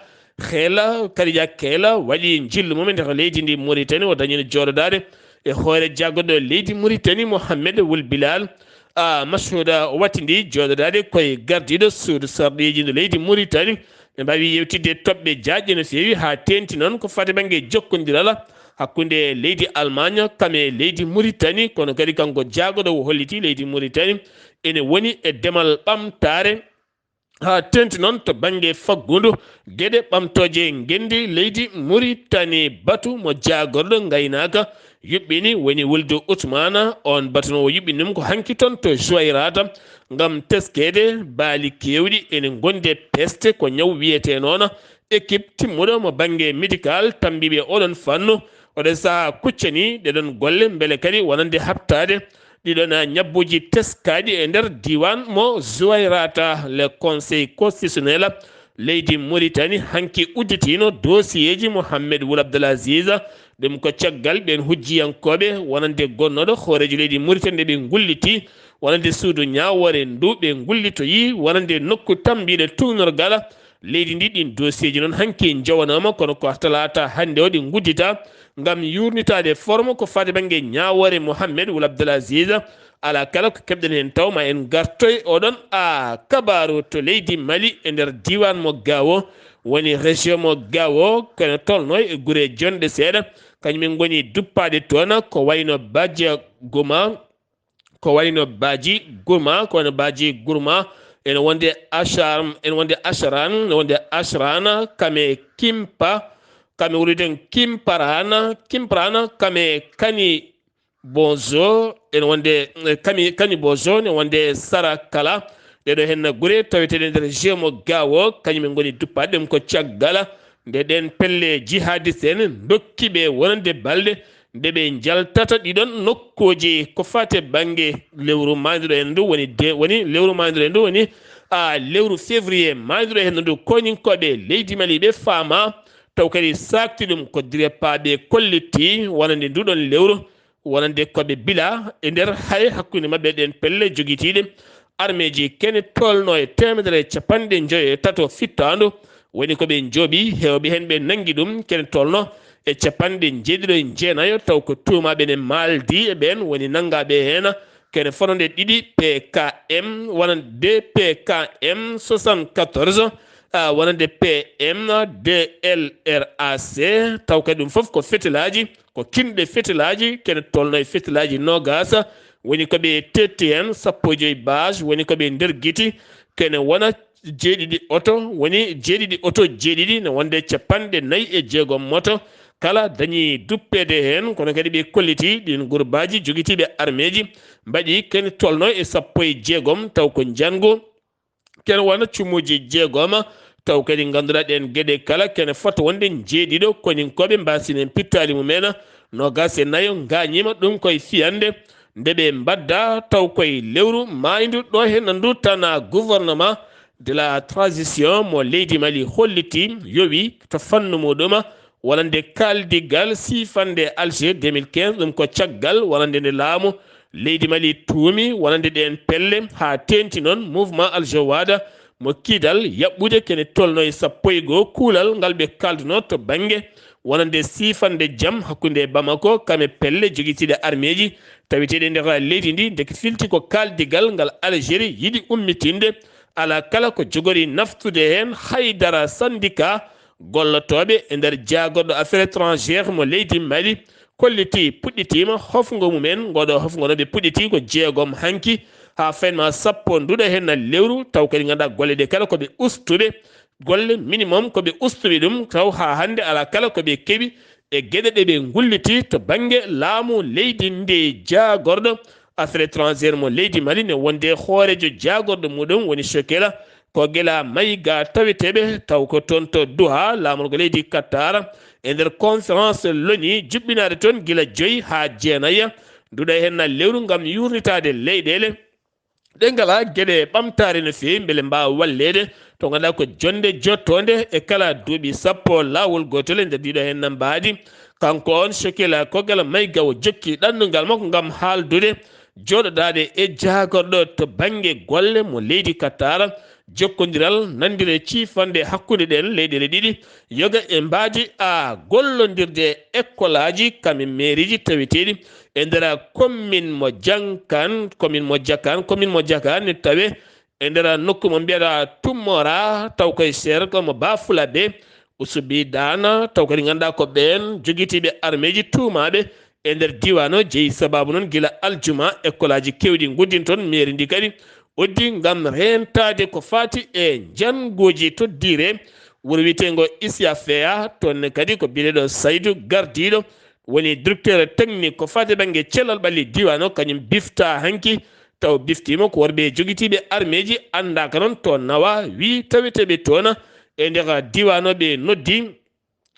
Kela, Kadija Kela waɗi njillu mum e nder leydi ndi Muritani. O dañino jooɗodaade e hoore jaagorɗo leydi Muritani, Mohamed Wul Bilal, a, Mashhouda, o wattindi jooɗodaade koye gardiiɗo suudu sarɗiiji ndu leydi Muritani. Ɓe mbaawi yewtidde toɓɓe jaajɗe no feewi, haa teeŋti noon ko faati bannge jokkondiral hakkunde leydi Allemagne kam e leydi Muritani, kono kadi kanko jaagorɗo o holliti leydi Muritani ene woni e demal ɓamtaare. Haa teeŋti noon to bannge faggundu geɗe ɓamtooje ngenndi leydi Muritani, batu mo jaagorɗo ngaynaaka yuɓɓini woni wulde Ousmane. On batu no o yuɓɓini ɗum ko hanki toon to Jouayrata ngam teskeede baali keewɗi ene ngondi e peste, ko ñaw wiyetee noon équipe timmuɗo mo bannge médical tambiiɓe oɗon fannu. Oɗo sahaa kuccani ɗeɗon golle mbele kadi wonande haɓtaade ɗiɗon ñabbuuji teskaaɗi e nder diiwaan mo Jouayrata. Le Conseil constitutionnel leydi Muritani hanki udditiino dossier ji Mohamed Wul Abdel Aziz. Ɗum ko caggal ɓeen hujjiyankooɓe wonande gonnooɗo hooreejo leydi Muritani nde ɓe ngulliti wonande suudu ñaawoore ndu ɓe ngullitoyi wonande nokku tambiiɗo tuugnorgal leydi ndi. Ɗiin dossier ji noon hanki njowanaama, kono ko talaata hannde o ɗi nguddita ngam yuurnitaade forme ko faati bannge ñaawoore Mohamed Wul Abdel Aziz. Alaa kala ko keɓɗen heen taw ma en ngartoy oɗon, a, kabaaru to leydi Mali e nder diiwaan mo Gao, woni région mo Gao, kono tolno e gure jonɗe seeɗa, kañum en ngoni duppaaɗe toon ko wayno Badia Goma, ko wayno Baji Gurma, ko wayno Baji Gurma, ene wonde Ashar, ene wonde Asharan, ene wonde Ashrana, kame Kimpa, kame wuriden Kimparana, Kimparana, kame Kani Bonzo, ene wonde, eh, Kami, Kani Bonzo, ne wonde Sara Kala. Ɗeɗo hen gure taweteɗe nder G M O Gawo, kañum en ngoni duppaade ɗum ko caggal nde ɗen pelle jihadiste en ndokki ɓe wonande balɗe nde ɓe njaltata ɗiɗon nokkuuji. Ko fate bannge lewru maayduɗo en ndu woni de, woni lewru maayduɗo en ndu woni, a, lewru février maayduɗo en ndu, koñinkooɓe leydi Mali ɓe faama, taw kadi saakti ɗum ko direpaaɓe kolliti wonande nduɗon lewru, wonande ko ɓe bila e nder hay hakkunde maɓɓe ɗen pelle jogitiiɗe armeeji kene tolno e teemedere e capanɗe njoyo e tato fittaandu, woni ko ɓe njooɓi, heewɓe heen ɓe nanngi ɗum kene tolno e capanɗe njeeɗiɗo e jeenayo, taw ko tuumaaɓe ne maaldi e ɓeen woni nanngaaɓe heen kene fotnde ɗiɗi P K M, wonande P K M soixante-quatorze, wonande P M D L R A C, taw kadi ɗum fof ko fetelaaji, ko kinɗe fetelaaji, kene tolno e fetelaaji noogaas, woni ko ɓe T T N, sappo e joy base, woni ko ɓe nder giti, kene wona jeeɗiɗi oto, woni jeeɗiɗi oto jeeɗiɗi, ne wonde capanɗe nayi e jeegom moto, kala dañi duppeede heen, kono kadi ɓe kolliti ɗin gurbaaji jogitiiɓe armeeji, mbaɗi kene tolno e sappo e jeegom, taw ko njanngu, kene wona cumuuji jeegoma, taw kadi ngannduɗaa ɗeen geɗe kala kene fota wonde jeeɗiɗo koninkooɓe mbaasinen pittaali mumen, noogaas e nayo ngaañiima ɗum koye fiyannde nde ɓe mbadda taw koye lewru maayndu ɗo heen ndu tana gouvernement de la transition mo leydi Mali holliti yowi to fannu muɗum wonande kaaldigal siifande Alger deux mille quinze, ɗum ko caggal wonande nde laamu leydi Mali tuumi wonande ɗeen pelle haa teeŋti noon mouvement Alger waada mo kiidal yaɓɓude kene tolno e sappo e goo kuulal ngal ɓe kaalduno to bannge wonande siifande jam hakkunde Bamako kam e pelle jogitiiɗe armeeji taweteeɗe nder leydi ndi, ndeke filti ko kaaldigal ngal Algérie yiɗi ummitinde, alaa kala ko jogori naftude heen hay dara syndicat gollotooɓe e nder jaagorɗo affaire étrangère mo leydi Mali, kolliti puɗɗitiima hofngo mumen. Ngooɗo hofngo no ɓe puɗɗiti ko jeegom hanki haa faynma sappo nduɗo heen na lewru, taw kadi ngannduɗaa golle ɗe kala ko ɓe ustuɓe, golle minimum ko ɓe ustuɓe ɗum, taw haa hannde alaa kala ko ɓe keɓi e geɗe ɗe ɓe ngulliti to bannge laamu leydi ndi. Jaagorɗo affaire étrangère mo leydi Mali ne wonde hooreejo jaagorɗo muɗum woni Chokela ko gila Maïga taweteeɓe, taw ko toon to Doha laamorgo leydi Qatar e nder conférence loni juɓɓinaade toon gila joyi haa jeenaya nduɗa heen na lewru ngam yurnitaade leyɗeele ɗe ngala geɗe ɓamtaare no feewi mbele mbaawa walleede to ngannduɗaa ko jonnde jottoonde e kala duuɓi sappo laawol gootol e nder ɗiɗo heen na mbaadi. Kanko on Chokela Kogala Maïga o jokki ɗannungal makko ngam haaldude jooɗodaade e jaagorɗo to bannge golle mo leydi Qatar, jokkondiral nanndire ciifanɗe hakkunde ɗeen leyɗeele ɗiɗi, yoga e mbaadi a gollondirde ekkolaaji kam e meeriiji taweteeɗi e nder commune mo Jankan, commune mo Jakan, commune mo Jakan ne tawe e nder nokku mo mbiyaɗa Tummora, taw koye seerka mo Bafulabe, Usubi Dana, taw kadi ngannduɗaa ko ɓeen jogitiiɓe armeeji tuumaaɓe e nder diiwaan o jeyi sababu noon gila aljuma ekkolaaji keewɗi nguddin toon, meeri ndi kadi uddi ngam reentaade ko faati e njannguuji to diire wuro wiyeteengo Isiafeya, toon ne kadi ko biyeteeɗo Saydu gardiiɗo woni directeur technique ko faati bannge cellal ɓalli diiwaan o, kañum bifta hanki, taw biftiima ko worɓe jogitiiɓe armeeji anndaaka noon to nawa, wii taweteeɓe toon e nder diiwaan o ɓe noddi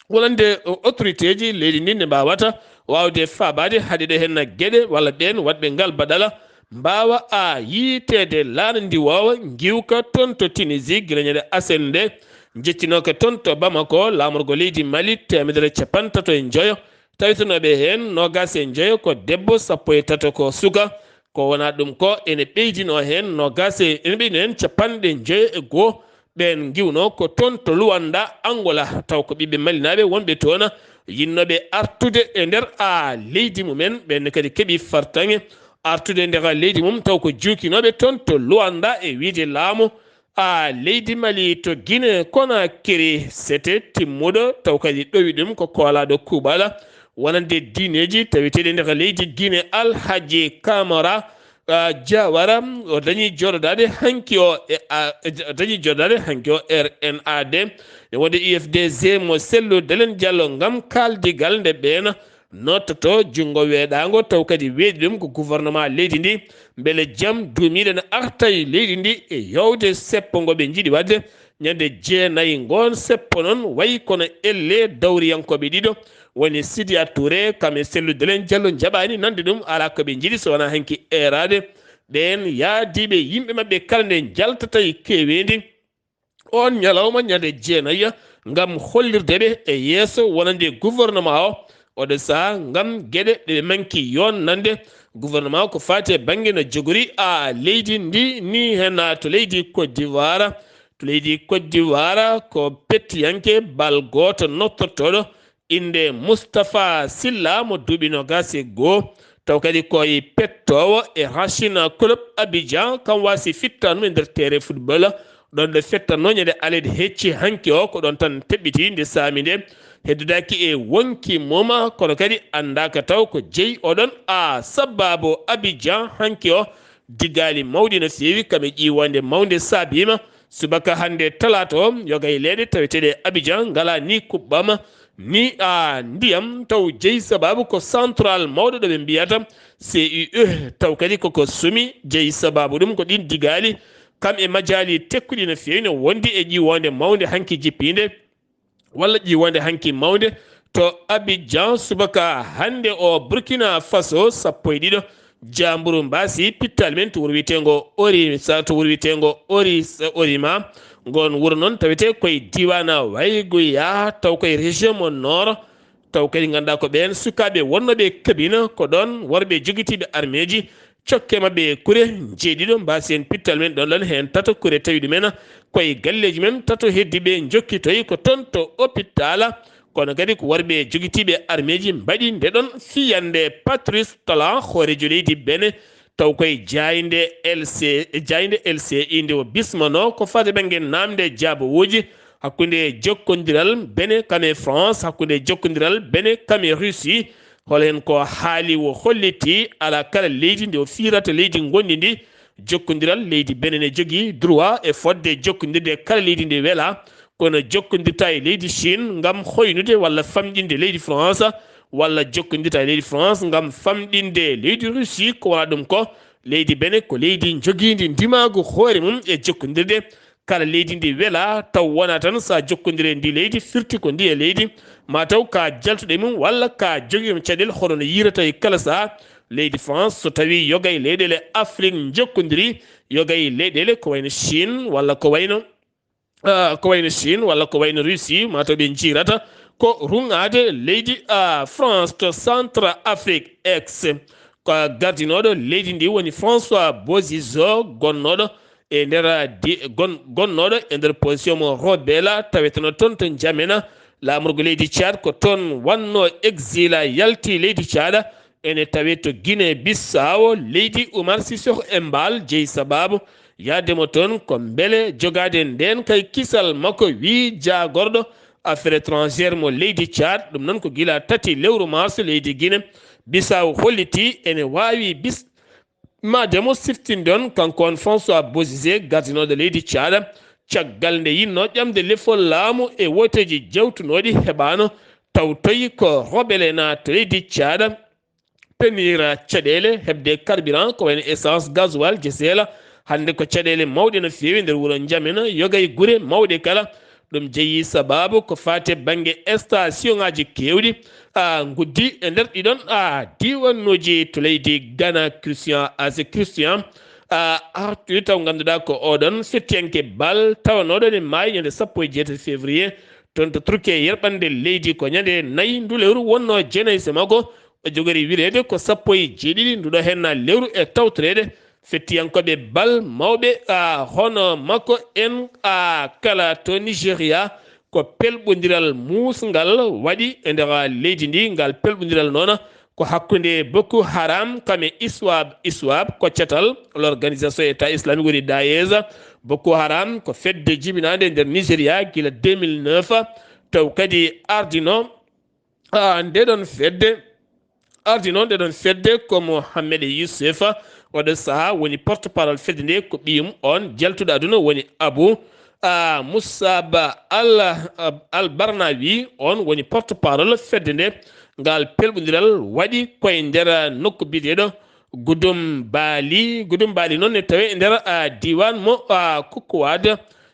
wonande autorité ji leydi ndi nde mbaawata waawde faabaade haɗiɗo heen geɗe walla ɓeen waɗɓe ngal baɗala mbaawa a yiiteede laana ndiwoowa ngiwka toon to Tunisie gila ñande asen nde, njettinooka toon to Bamako laamorgo leydi Mali teemedere capantato e njoyo, tawitanooɓe heen noogaas e njoyo ko debbo, sappo e tato ko suka. Ko wonaa ɗum ko ene ɓeydinoo heen noogaas e, ene ɓeydinoo heen capanɗe njoyo e goo ɓeen ngiwnoo ko toon to Luanda, Angola, taw ko ɓiɓɓe malinaaɓe wonɓe toon yinnooɓe artude e nder a leydi mumen, ɓeen ne kadi keɓi fartaŋŋe artude e nder leydi mum, taw ko juukinooɓe toon to Luanda e wiyde laamu a leydi Mali to Guinée Conakry, sete timmuɗo, taw kadi ɗowi ɗum ko koolaaɗo kuuɓala wonande diineeji taweteeɗi e nder leydi Guinée, Alhaji Camara, ah, Jawara, o dañi jooɗodaade hanki o e, ah, e, o dañi jooɗodaade hanki o R N A D, e wonde U F D G mo Sellu Delen Diallo ngam kaaldigal nde ɓeen nottoto junngo weeɗaango, taw kadi weeɗi ɗum ko gouvernement leydi ndi, mbele jam duumiiɗo ne arta e leydi ndi e yowde seppo ngo ɓe njiɗi waɗde ñande jeenayi ngoon seppo noon, wayi kono elle dawriyankooɓe ɗiɗo, woni Sidiya Touré, kam e Sellu Delen Diallo njaɓaani nande ɗum, alaa ko ɓe njiɗi so wonaa hanki eeraade ɓeen yaadiiɓe yimɓe maɓɓe kala nde njaltata e keeweendi. Oon ñalawma ñande jeenayi ngam hollirde ɓe e yeeso wonande gouvernement o, oɗo saha ngam geɗe ɗe ɓe manki yonnande gouvernement o ko faati e bannge no jogori a leydi ndi ni hena to leydi Côte d'Ivoire. To leydi Côte d'Ivoire ko pettiyanke bal gooto nottortooɗo innde Moustapha Sylla mo duuɓi noogaas e goo, taw kadi ko e pettoowo e Racing Club Abidjan, kam waasi fittaandu e nder terrain football ɗon ɗo fettanno ñande alede hecci hanki o, ko ɗon tan teɓɓiti nde saami nde. Heddodaaki e wonki mum, kono kadi anndaaka taw ko jeyi oɗon a sababu Abidjan hanki o. Digaali mawɗi no feewi, kam e ƴiiwande mawnde saabiima. Subaka hannde talaata o, yoga e leyɗe taweteeɗe e Abidjan ngalaa ni kuɓɓam, ni a ndiyam, taw jeyi sababu ko central mawɗo ɗo ɓe mbiyata C U E, taw kadi koko sumi, jeyi sababu ɗum ko ɗin digaali, kam e majaali tekkuɗi no feewi no wondi e ƴiiwande mawnde hanki jippiinde, walla ƴiiwande hanki mawnde to Abidjan subaka hannde o. Burkina Faso sappo e ɗiɗo, Jamburu mbaasi pittal men to wuro wiyeteengo Ori, sa-, to wuro wiyeteengo Ori, Orima. Ngon wuro noon tawetee koye diiwaan Wayguya, taw koye région mo Nord. Taw kadi ngannduɗaa ko ɓeen sukaaɓe wonnooɓe kabina, ko ɗoon worɓe jogitiiɓe armeeji, cokke maɓɓe e kure jeeɗiɗo mbaasi heen pittal men ɗoon ɗoon, heen tato kure tawi ɗumen koye galleeji men, tato heddiiɓe njokkitoyi ko toon to opitaal. Kono kadi ko worɓe jogitiiɓe armeeji mbaɗi nde ɗoon fiyannde. Patrice Talon, hooreejo leydi Benin, taw koye jaaynde L C, jaaynde L C I nde o bismanoo ko fade bannge naamnde jaabawooji hakkunde jokkondiral Benin kam e France, hakkunde jokkondiral Benin kam e Russie. Hol heen ko haali, o holliti alaa kala leydi nde o fiirata leydi ngonndi ndi, jokkondiral leydi Benin ne jogii droit e fodde jokkondirde e kala leydi ndi welaa, kono jokkondirta e leydi Chine ngam hoynude walla famɗinde leydi France, walla jokkondirta e leydi France ngam famɗinde leydi Russie. Ko wonaa ɗum ko leydi Benin ko leydi jogiindi ndimaagu hoore mum e jokkondirde. Kala leydi ndi welaa, taw wonaa tan so a jokkondiri e ndi leydi, firti ko ndi e leydi, ma taw ka jaltuɗo e mum walla ka jogii mum caɗeele hono no yiirata e kala sahaa. Leydi France, so tawii yoga e leyɗeele Afrik jokkondiri, yoga e leyɗeele ko wayno Chine walla ko wayno, ah, ko wayno Chine walla ko wayno Russie, ma taw ɓe njiirata ko ruŋaade leydi, ah, France to Centre Afrique. Ex ko gardinooɗo leydi ndi woni François Bozizo, gonnooɗo e nder di-, gon-, gonnooɗo e nder position mo Robela, taweteno toon to N'Djamena, laamorgo leydi Tchad, ko toon wannoo exila, yalti leydi Tchad, ene tawee to Guinée Bissau, leydi Umar Sissoco Embaló, jeyi sababu yaade mo toon ko mbele jogaade ndeen kay kisal makko, wii jaagorɗo affaire étrangère mo leydi Tchad. Ɗum noon ko gila tati lewru mars leydi Guinée Bissau holliti ene waawi bis-, maade mo siftinde on, kanko on François Bozizé, gardinooɗo leydi Tchad, caggal nde yinnoo ƴamde lefol laamu e wooteeji jawtunooɗi heɓaano, taw toyi ko rebelle en to leydi Tchad, penir caɗeele heɓde carburant, ko wayno essence, gasoil, diesel. Hannde ko caɗeele mawɗe no feewi nder wuro N'Djamena, yoga e gure mawɗe kala. Ɗum jeyi sababu ko faati bannge station ŋaaji keewɗi, a, nguddi e nder ɗiɗon, a, diiwannuuji to leydi Ghana. Christian, a, c'est Christian, a, artude, taw ngannduɗaa ko oɗon fettiyanke bal tawanooɗo ne maayi ñande sappo e jeetati février, toon to Turquie, yerɓannde leydi ko ñande nayi ndu lewru wonnoo jeenayi e makko. O jogori wireede ko sappo e jeeɗiɗi nduɗo heen lewru e tawtoreede fettiyankooɓe bal mawɓe, a, hono makko en, a, kala to Nigeria. Ko pelɓondiral muusngal waɗi e nder leydi ndi. Ngal pelɓondiral noon ko hakkunde Boko Haram kam e ISWAP. ISWAP ko catal l'organisation État Islamique, woni Daesh. Boko Haram ko fedde jibinaande nder Nigeria gila deux mille neuf, taw kadi ardino, a, nde ɗon fedde, ardino nde ɗon fedde ko Mohammed Yusuf, oɗo sahaa woni porte-parole fedde nde, ko ɓiyum on jaltuɗo aduna woni Abu, a, Musab Al, Al Barnawi, on woni porte-parole fedde nde. Ngal pelɓondiral waɗi koye nder nokku biyeteeɗo Gudum Bali. Gudum Bali noon ne tawe e nder, a, diiwaan mo, a, Kukuwad,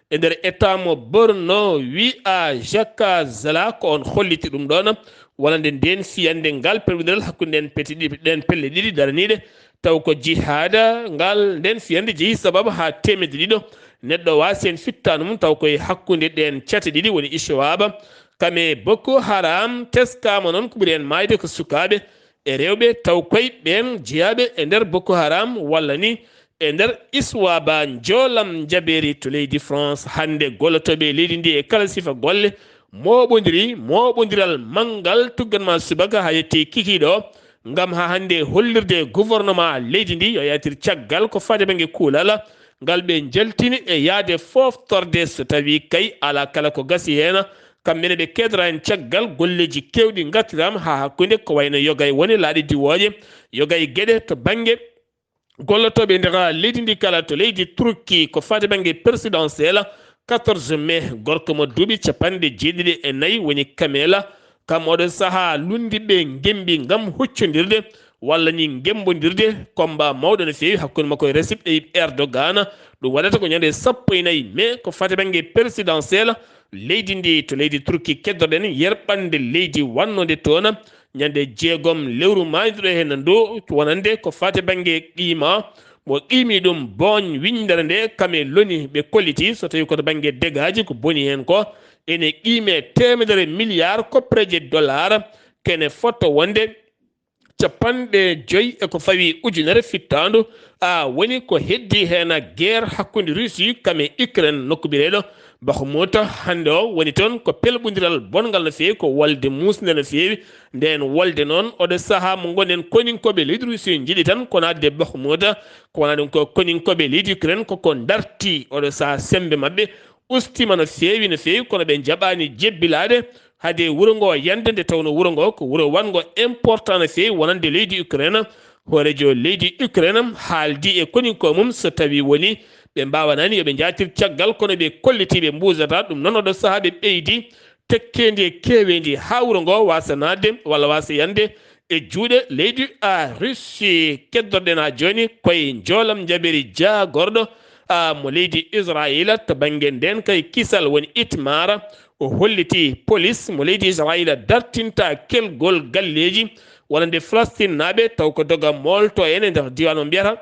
e nder État mo Borno, wi a Jaka Zala, ko on holliti ɗum ɗoon, wonande ndeen fiyannde ngal pelɓondiral hakkunde ɗeen peti ɗiɗi, ɗeen pelle ɗiɗi daraniiɗe, taw ko jihaada ngal, ndeen fiyannde jeyi sababu haa teemedde ɗiɗo neɗɗo waasi heen fittaandu mum, taw koye hakkunde ɗeen cate ɗiɗi woni ISWAP kam e Boko Haram. Teskaama noon ko ɓuri heen maayde ko sukaaɓe e rewɓe, taw koye ɓeen jeyaaɓe e nder Boko Haram walla ni e nder ISWAP. Njoolam njabeeri to leydi France. Hannde gollotooɓe e leydi ndi e kala sifa golle mooɓondiri, mooɓondiral manngal tuggan ma subaka haa yetti kikiiɗe o, ngam haa hannde hollirde gouvernement leydi ndi yo yaltir caggal ko faade bannge kuulal, ngal ɓe njaltini e yahde fooftorde, so tawii kay alaa kala ko gasi heen. Kamɓe ne ɓe keedora heen caggal golleeji keewɗi ngartiraama haa hakkunde, ko wayno yoga e wone laaɗe diwooje, yoga e geɗe to bannge gollotooɓe e nder leydi ndi kala. To leydi Turki, ko faati bannge présidentielle, quatorze mai, gorko mo duuɓi capanɗe jeeɗiɗi e nayi woni Kamela. Kam oɗo sahaa lunndiiɓe ngemmbi ngam huccondirde walla ni gemmbondirde combat mawɗo no feewi hakkunde makko e Recep Tayyip Erdogan. Ɗum waɗata ko ñande sappo e nayi mai, ko faati bannge présidentielle leydi ndi. To leydi Turki keddoɗen yerɓannde leydi wannode toon ñande jeegom lewru maayduɗo heen ndu, wonande ko faati bannge qiima. Mo qiimi ɗum booñ winndere nde, kam e loni ɓe kolliti, so tawii ko to bannge degaaji ko boni heen ko, ene qiime teemedere milliard koppereeje dollar, kene fotto wonde capanɗe joyi e ko fawi ujunere fittaandu. A woni ko heddi heen guerre hakkunde Russie kam e Ukraine, nokku biyeteeɗo Bakhmut. Hannde o woni toon ko pelɓondiral bonngal no feewi, ko wolde muusnde no feewi. Ndeen wolde noon, oɗo sahaa mo ngonɗen, koninkooɓe leydi Russie njiɗi tan ko naatde Bakhmut. Ko wonaa ɗum, ko koninkooɓe leydi Ukraine koko darti oɗo sahaa semmbe maɓɓe ustiima no feewi, no feewi, kono ɓe njaɓaani jebbilaade hade wuro ngo yande, nde tawnoo wuro ngo ko wuro wonngo important no feewi wonande leydi Ukraine. Hooreejo leydi Ukraine haaldi e koninkoo mum, so tawii woni ɓe mbaawanaani yo ɓe njaatir caggal, kono ɓe kolliti ɓe mbuujataa ɗum. Noon oɗo sahaa ɓe ɓeydi tekkeendi e keeweendi haa wuro ngo waasa naatde walla waasa yande e juuɗe leydi, a, Russie. Keddorɗen haa jooni koye Njoolam Njaɓeeri jaagorɗo, a, mo leydi Israayiila to bannge ndeen kay kisal woni Itmar. O holliti polis mo leydi Israayiila dartinta kelgol galleeji wonande Falastinnaaɓe, taw ko doga moolto en e nder diiwaan mo mbiyata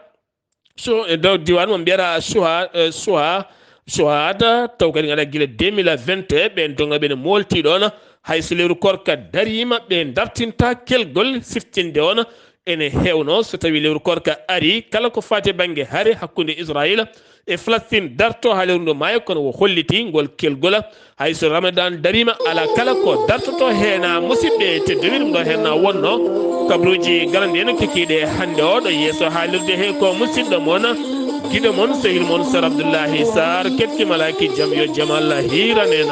Su-, e dow diiwaan mo mbiyata Suha-, eh, Suha-, Suhada, taw kadi ngaɗa gila deux mille vingt et un, ɓeen dogno ɓe ne moolti ɗoon, hay so lewru koorka dariima, ɓe dartinta kelgol siftinde on. Ene heewno so tawii lewru koorka ari, kala ko faati e bannge hare hakkunde Israayiila e Falastiin darto haa lewru ndu maaya, kono o holliti ngol kelgol. Hay so Ramadan dariima, alaa kala ko dartoto heen, a, musidɓe tedduɓe. Ɗum ɗo heen na wonno kabruuji garanɗi en kikiiɗe hannde o ɗo yeeso haalirde he ko musidɗo mon, giɗo mon, sehil mon, Sar Abdullahi Sarr, keɗki malaaki jam, yo jam Allah hiiran en.